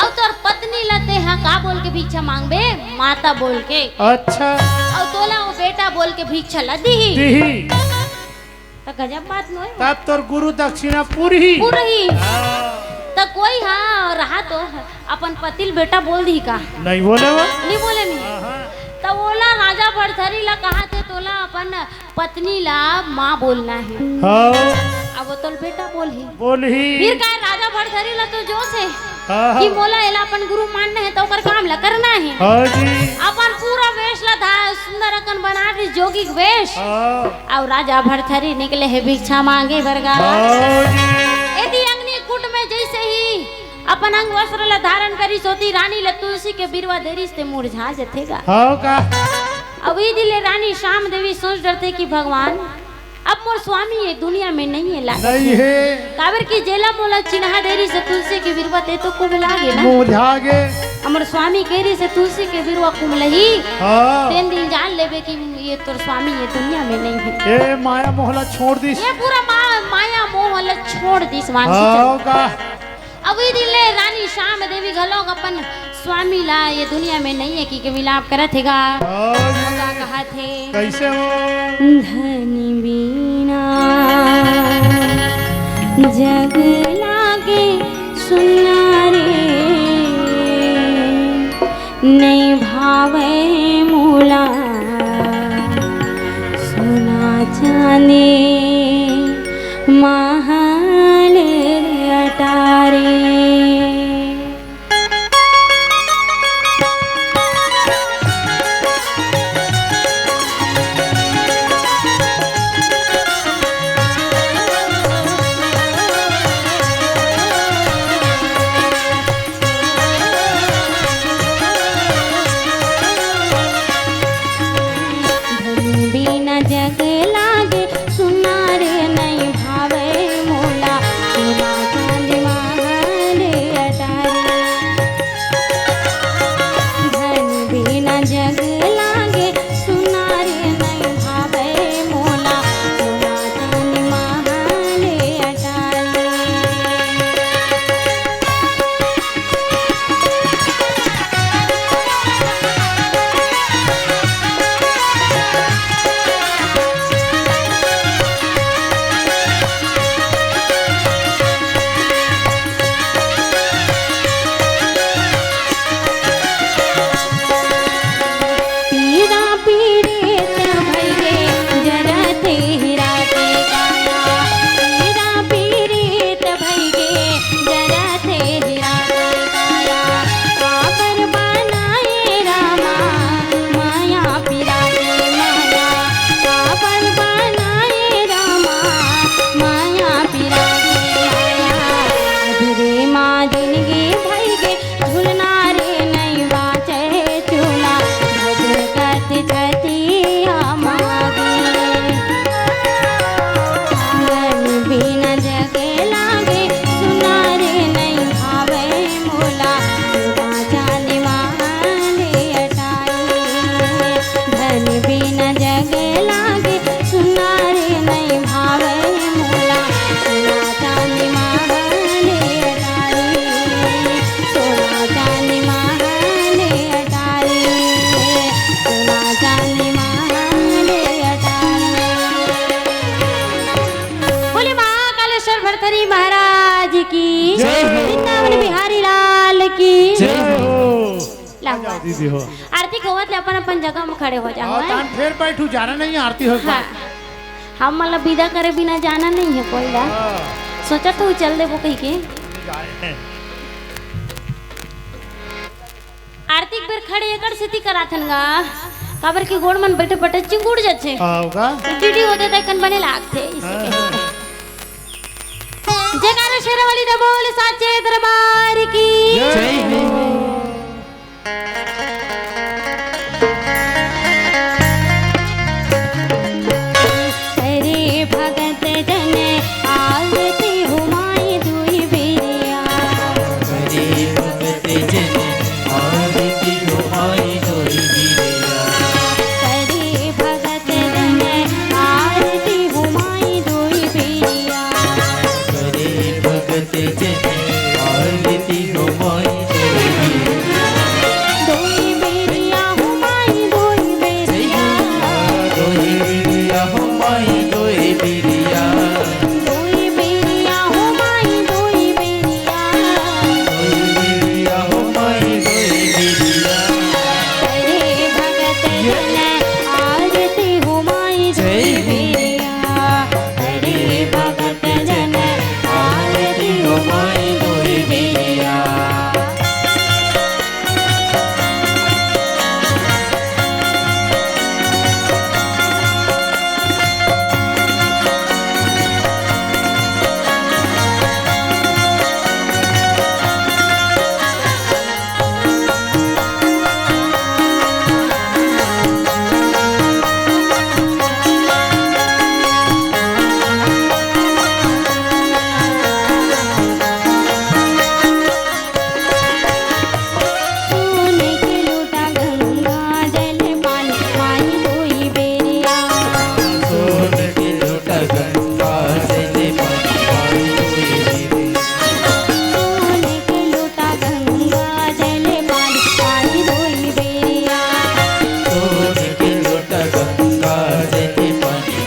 अउ तोर पत्नी ला तेहा का बोल के भिक्षा मांगबे? माता बोल के। अच्छा। अउ तोला वो बेटा बोल के भिक्षा ला दिही। दिही। त गजब बात नोय। तब तोर गुरु दक्षिणा पूरही। पूरही। हाँ। त कोई हाँ रहा तो अपन पति ल बेटा बोल दिही का? नहीं बोले वो। नहीं बोले नहीं। हाँ, हाँ। त ओला राजा भरथरी ला कहा थे तोला अपन पत्नी ला माँ बोलना है। हाँ। अब वो तो बेटा बोलही। बोलही। फिर का राजा भरथरी ला तो जोश है हाँ, हाँ। कि मोला एला अपन गुरु मानना है तो ओकर काम ला करना है। हाँ जी। अपन पूरा वेश ला धा-, सुंदर अकन बना दी जोगी के वेश। हाँ। अउ राजा भरथरी निकले है भिक्षा मांगे बरगा। हाँ जी। एती अग्नि कुंड में जैसे ही अपन अंग वस्त्र ला धारण करिस ओती रानी ला तुलसी के बिरवा देरिस ते मुरझा जथे गा। हाँ का? अब इदी ले रानी श्याम देवी सोच डरथे कि भगवान, अब मोर स्वामी ये दुनिया में नहीं है लागे। नहीं है। काबर कि जेला मोला चिन्हा देरिस तुलसी के बिरवा ते तो कुम्हला गे ना। मुरझा गे। हमर स्वामी कह रही से तुलसी के बिरवा कुम्हलही। हाँ। तेन दिन जान लेबे कि ये तोर स्वामी ये दुनिया में नहीं है। ए माया मोह ला छोड़ दिस। ये पूरा मा-, माया मोह ला छोड़ दिस, मानसी हाँ, चल। का? अब ई दिन ले रानी श्याम देवी घलोक अपन स्वामी ला ये दुनिया में नहीं है कि के मिलाप करत हे गा। हाँ जी। का कहत हे? कैसे हो? धनी बिना जग लागे सुन्ना रे, नइ भावय मोला सोना चांदी महल अटारी। दीदी हो। आरती के होवत ले अपन अपन जगह में खड़े हो जाओ, हाँ, हैं? तान फेर बैठू, जाना नहीं आरती हो। हाँ। हम मतलब विदा करे बिना जाना नहीं है कोई ला। हाँ। सोचा तो चल देबो कही के। आरती के बेर खड़े एकड़ सेती कराथन गा, काबर के गोड़ मन बैठे बैठे चिंगुड़ जाथे। आओ का? तो टीटी होते त कन बने लागथे। हाँ। जयकारा शेरा वाली दा बोल साचे दरबार की। जय हो। अरे भगत जन आरती हो माई दुई बेरिया। अरे भगत जन आरती हो माई दुई बेरिया। अरे भगत जन आरती हो माई दुई बेरिया। अरे भगत जन आरती हो माई दुई बेरिया। दुई बेरिया हो माई दुई बेरिया। दुई बेरिया हो माई दुई बेरिया। दुई बेरिया हो माई दुई बेरिया। दुई बेरिया हो माई दुई बेरिया। अरे भगत जन आरती हो माई दुई बेरिया। अरे भगत जन आरती हो माई दुई बेरिया। सोने के लोटा गंगा जल पानी माई दुई बेरिया। सोने के लोटा गंगा जल पानी माई दुई बेरिया। सोने के लोटा गंगा जल पानी माई दुई बेरिया। सोने के लोटा गंगा जल पानी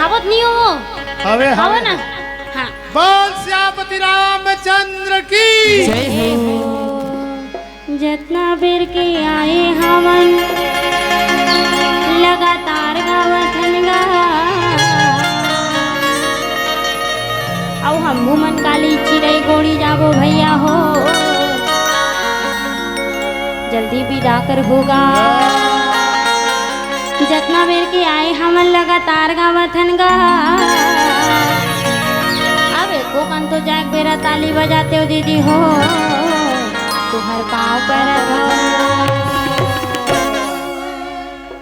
आवत नहीं हो? हवे, हवे। ना। हाँ। बोल सियापति रामचंद्र की। जय हो। जतना बेर के आए हवन, लगातार गावत हन गा। अउ हमू मन काली चिरई गोड़ी जाबो भैया हो, जल्दी विदा कर होगा। जतना बेर के आए हमन लगातार गावत हन गा। अब एको कन तो जाए के बेरा ताली बजाते हो दीदी हो, तुहर पाँव परत हो।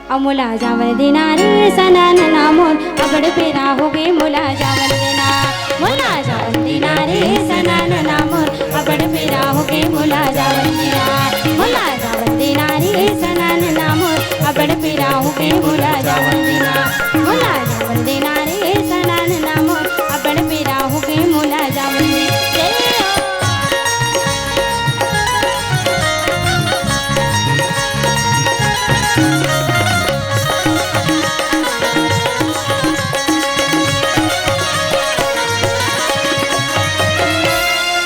अ मोला जावन देना रे सना नना मोर, अबड़ बेरा होगे मोला जावन देना। मोला जावन देना रे सना नना मोर, अबड़ बेरा होगे मोला जावन देना। मोला जावन देना रे सना नना मोर, अबड़ बेरा होगे मोला जावन देना। मोला जावन देना रे सना नना मोर, अबड़ बेरा होगे मोला जावन देना। जय हो।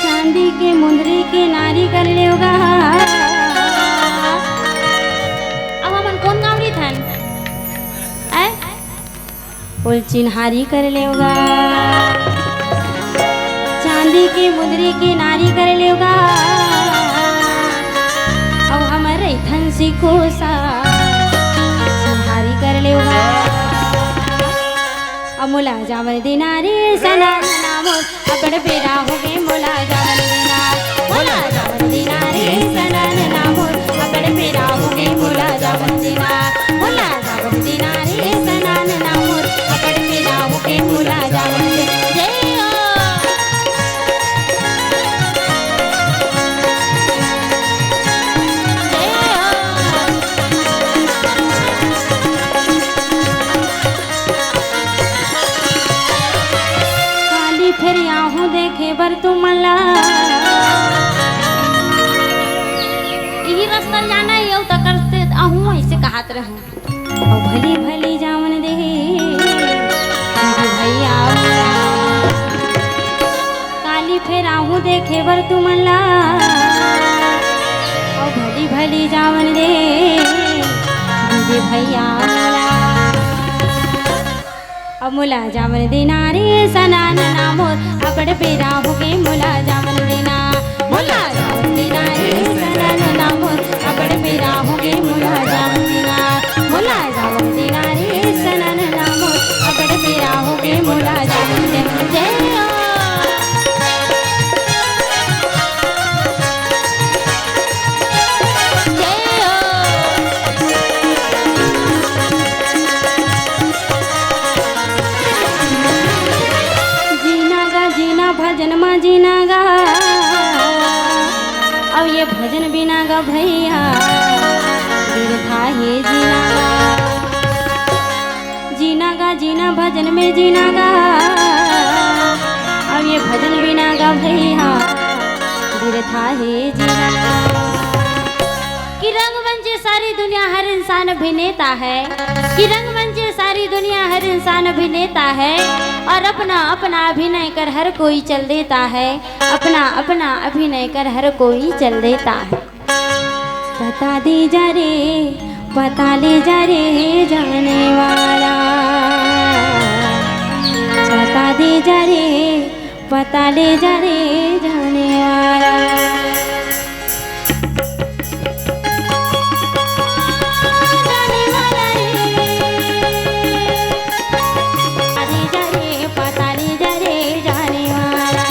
चांदी के मुंदरी के नारी कर लेवगा। अब हमन कोन गाँव रहिथन? ऐ? बोल चिन्हारी कर लेवगा, चांदी के मुंदरी के नारी कर लेवगा। अब हमर रहिथन सिकोसा, चिन्हारी कर लेवगा। अब मोला जावन देना रे सना नना मोर, अबड़ बेरा होगे मोला जावन देना। मोला जावन देना रे सना नना मोर, अबड़ बेरा होगे मोला जावन देना। मोला जावन देना रे सना नना मोर, अबड़ बेरा होगे मोला जावन देना। जय हो। जय हो। काली फेर आहूँ देखे बर तुमन ला। इही रस्ता जाना हे, अउ तकर से आहूँ अइसे कहत रहूँ। अउ भली भली जावन दे, दीदी भैया। काली फेर आहूँ देखे बर तुमन ला। अउ भली भली जावन दे, दीदी भैया। अब मोला जावन देना रे सना नना मोर, अबड़ बेरा होगे मोला जावन देना। मोला जावन देना रे सना नना मोर, अबड़ बेरा होगे मोला जावन देना। मोला जावन देना रे सना नना मोर, अबड़ बेरा होगे मोला जावन देना। जय हो। जय हो। जीना गा जीना भजन मा जीना गा। अब ये भजन बिना गा भैया बिरथा हे जीना गा। जीना गा जीना भजन में जीना गा। अब ये भजन बिना गा भैया बिरथा हे जीना गा। कि रंगमंच ये सारी दुनिया हर इंसान अभिनेता है, कि रंगमंच ये सारी दुनिया हर इंसान अभिनेता है, और अपना अपना अभिनय कर हर कोई चल देता है, अपना अपना अभिनय कर हर कोई चल देता है। बता दे जा रे, बता ले जा रे जाने वाला, बता दे जा रे, पता ले जा रे जाने वाला। जाने वाला रे, पता ले जा रे, पता ले जा रे जाने वाला।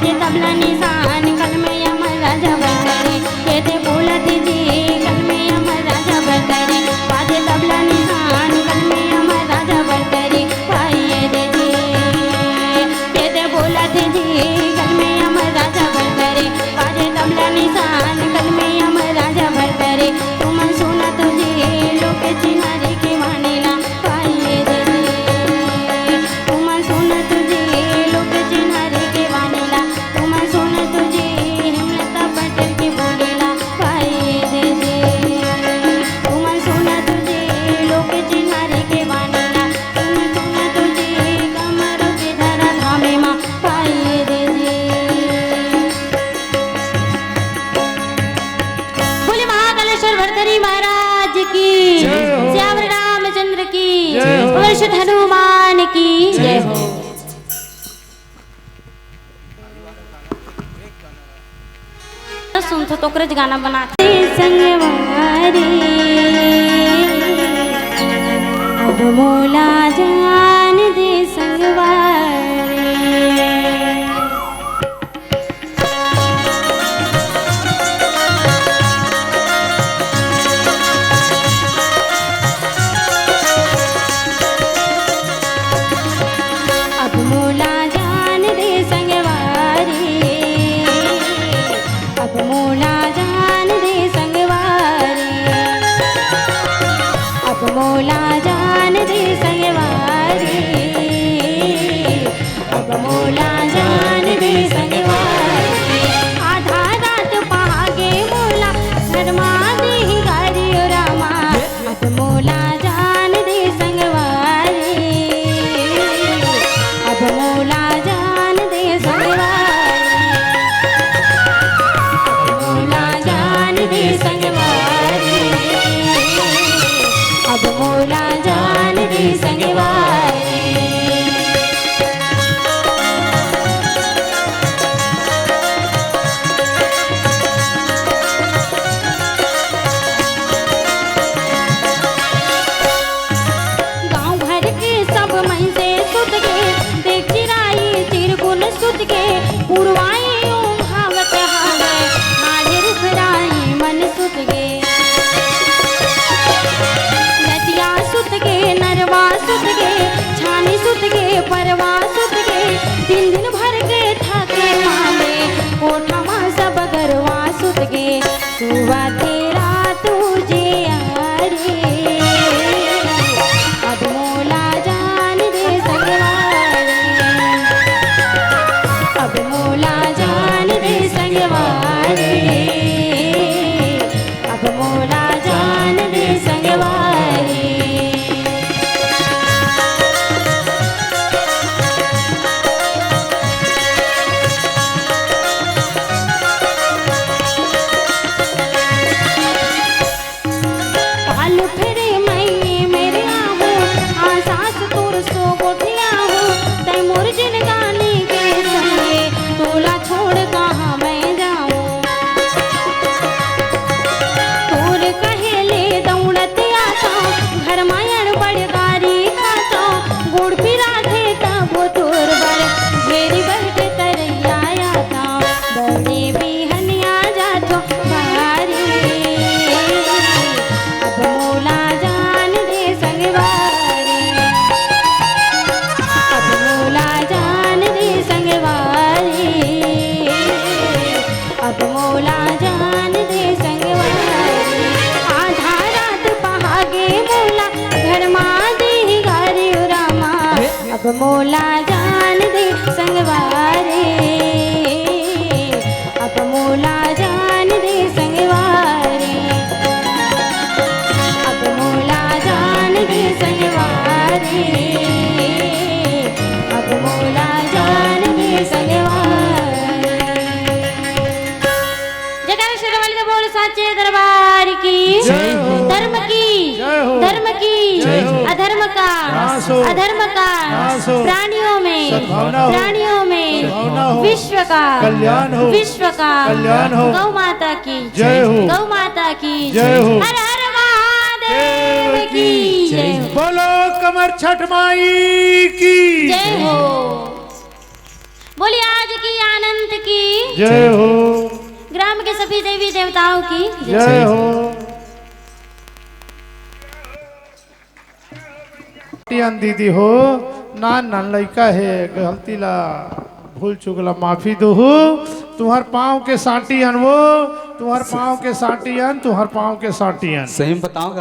ये तबला निशान कल में अमर राजा बरतरे, ये दे बोलत जी कल में अमर राजा बरतरे, बाजे तबला निशान कल में अमर राजा बरतरे, पाइए दे जी। ये दे बोलत जी कल में अमर राजा बरतरे, बाजे तबला निशान कल में अमर राजा बरतरे, तुमन सुनत जी लोक चिन्हारी के मानेला, पाइए दे जी। तुमन सुनत जी लोक चिन्हारी के मानेला, तुमन सुनत जी हेमलता पटेल के बोलेला, पाइए दे जी। तुमन सुनत जी लोक चिन्हारी के मानेला, तुमन सुनत जी कमर के धरा धामे मा, पाइए दे जी। बोले महाकालेश्वर भरतरी महाराज की, जय हो। श्यावर रामचंद्र की, जय हो। बोले श्री हनुमान की जय हो। तो सुन तो तोकरे गाना बनाते संगवारी, अब मोला जान दे संगवारी। अब मोला जान दे संगवारी, अब मोला जान दे संगवारी, अब मोला जान दे संगवारी, अब मोला जान दे संगवारी। आधा रात पहागे मोला शर्मा देही गारी ओ रामा। अब मोला जान दे संगवारी, अब मोला जान दे संगवारी, अब मोला जान दे संगवारी, अब मोला जान दे संगवारी। गांव भर के सब मनसे सुत गे, देख चिराई चिरगुन सुत गे, पुरवाई ओंघावत हावय, ठाढ़े रुख राई मन सुत गे। नदिया सुत गे, नरवा सुत गे, छानी सुत गे, परवा सुत गे, दिन दिन भर के थके मांदे, कोठा मा सब गरवा सुत गे। सुबह तेरा तुझे यारी, अब मोला जान दे संगवारी, अब मोला जान दे संगवारी, अब मोला जान दे संगवारी। भालू फेरे मई मेरे आहू, आ सास तोर सो गोठिया हूँ, तै मोर जिनगानी के संगे, तोला छोड़ कहाँ मैं जाऊँ। तोर कहे ले दौड़त आता, घर मा अड़बड़ गारी खाता, गोड़ पिराथे तबो तोर बर, घेरी बैठे तरैया आता, बड़े बिहनिया जाथो बारी। अब मोला जान दे संगवारी, अब मोला जान दे संगवारी, अब मोला जान दे संगवारी। आधा रात पहागे मोला घर मा देही गारी ओ रामा। अब मोला जान दे संगवारी, अब मोला जान दे संगवारी, अब मोला जान दे संगवारी, अब मोला जान दे संगवारी। जयकारा शेरावाली का बोल साचे दरबार की। जय हो। धर्म की। जय हो। धर्म की। जय हो। अधर्म का। नाश हो। अधर्म का। नाश हो। प्राणियों में। सद्भावना हो। प्राणियों में। सद्भावना हो। विश्व का। कल्याण हो। विश्व का। कल्याण हो। गौ माता की। जय हो। गौ माता की। जय हो। हर हर महादेव की। जय। बोलो कमर छठ माई की। जय हो। बोलिए आज की अनंत जय हो। ग्राम के सभी देवी देवताओं की जय हो। टियन दीदी हो, नान नान लइका हे, गलती ला, भूल चूक ला माफी दुहू। तुहर पाँव के साटियन वो, तुहर पाँव के साटियन, तुहर पाँव के साटियन। सही में बताओ,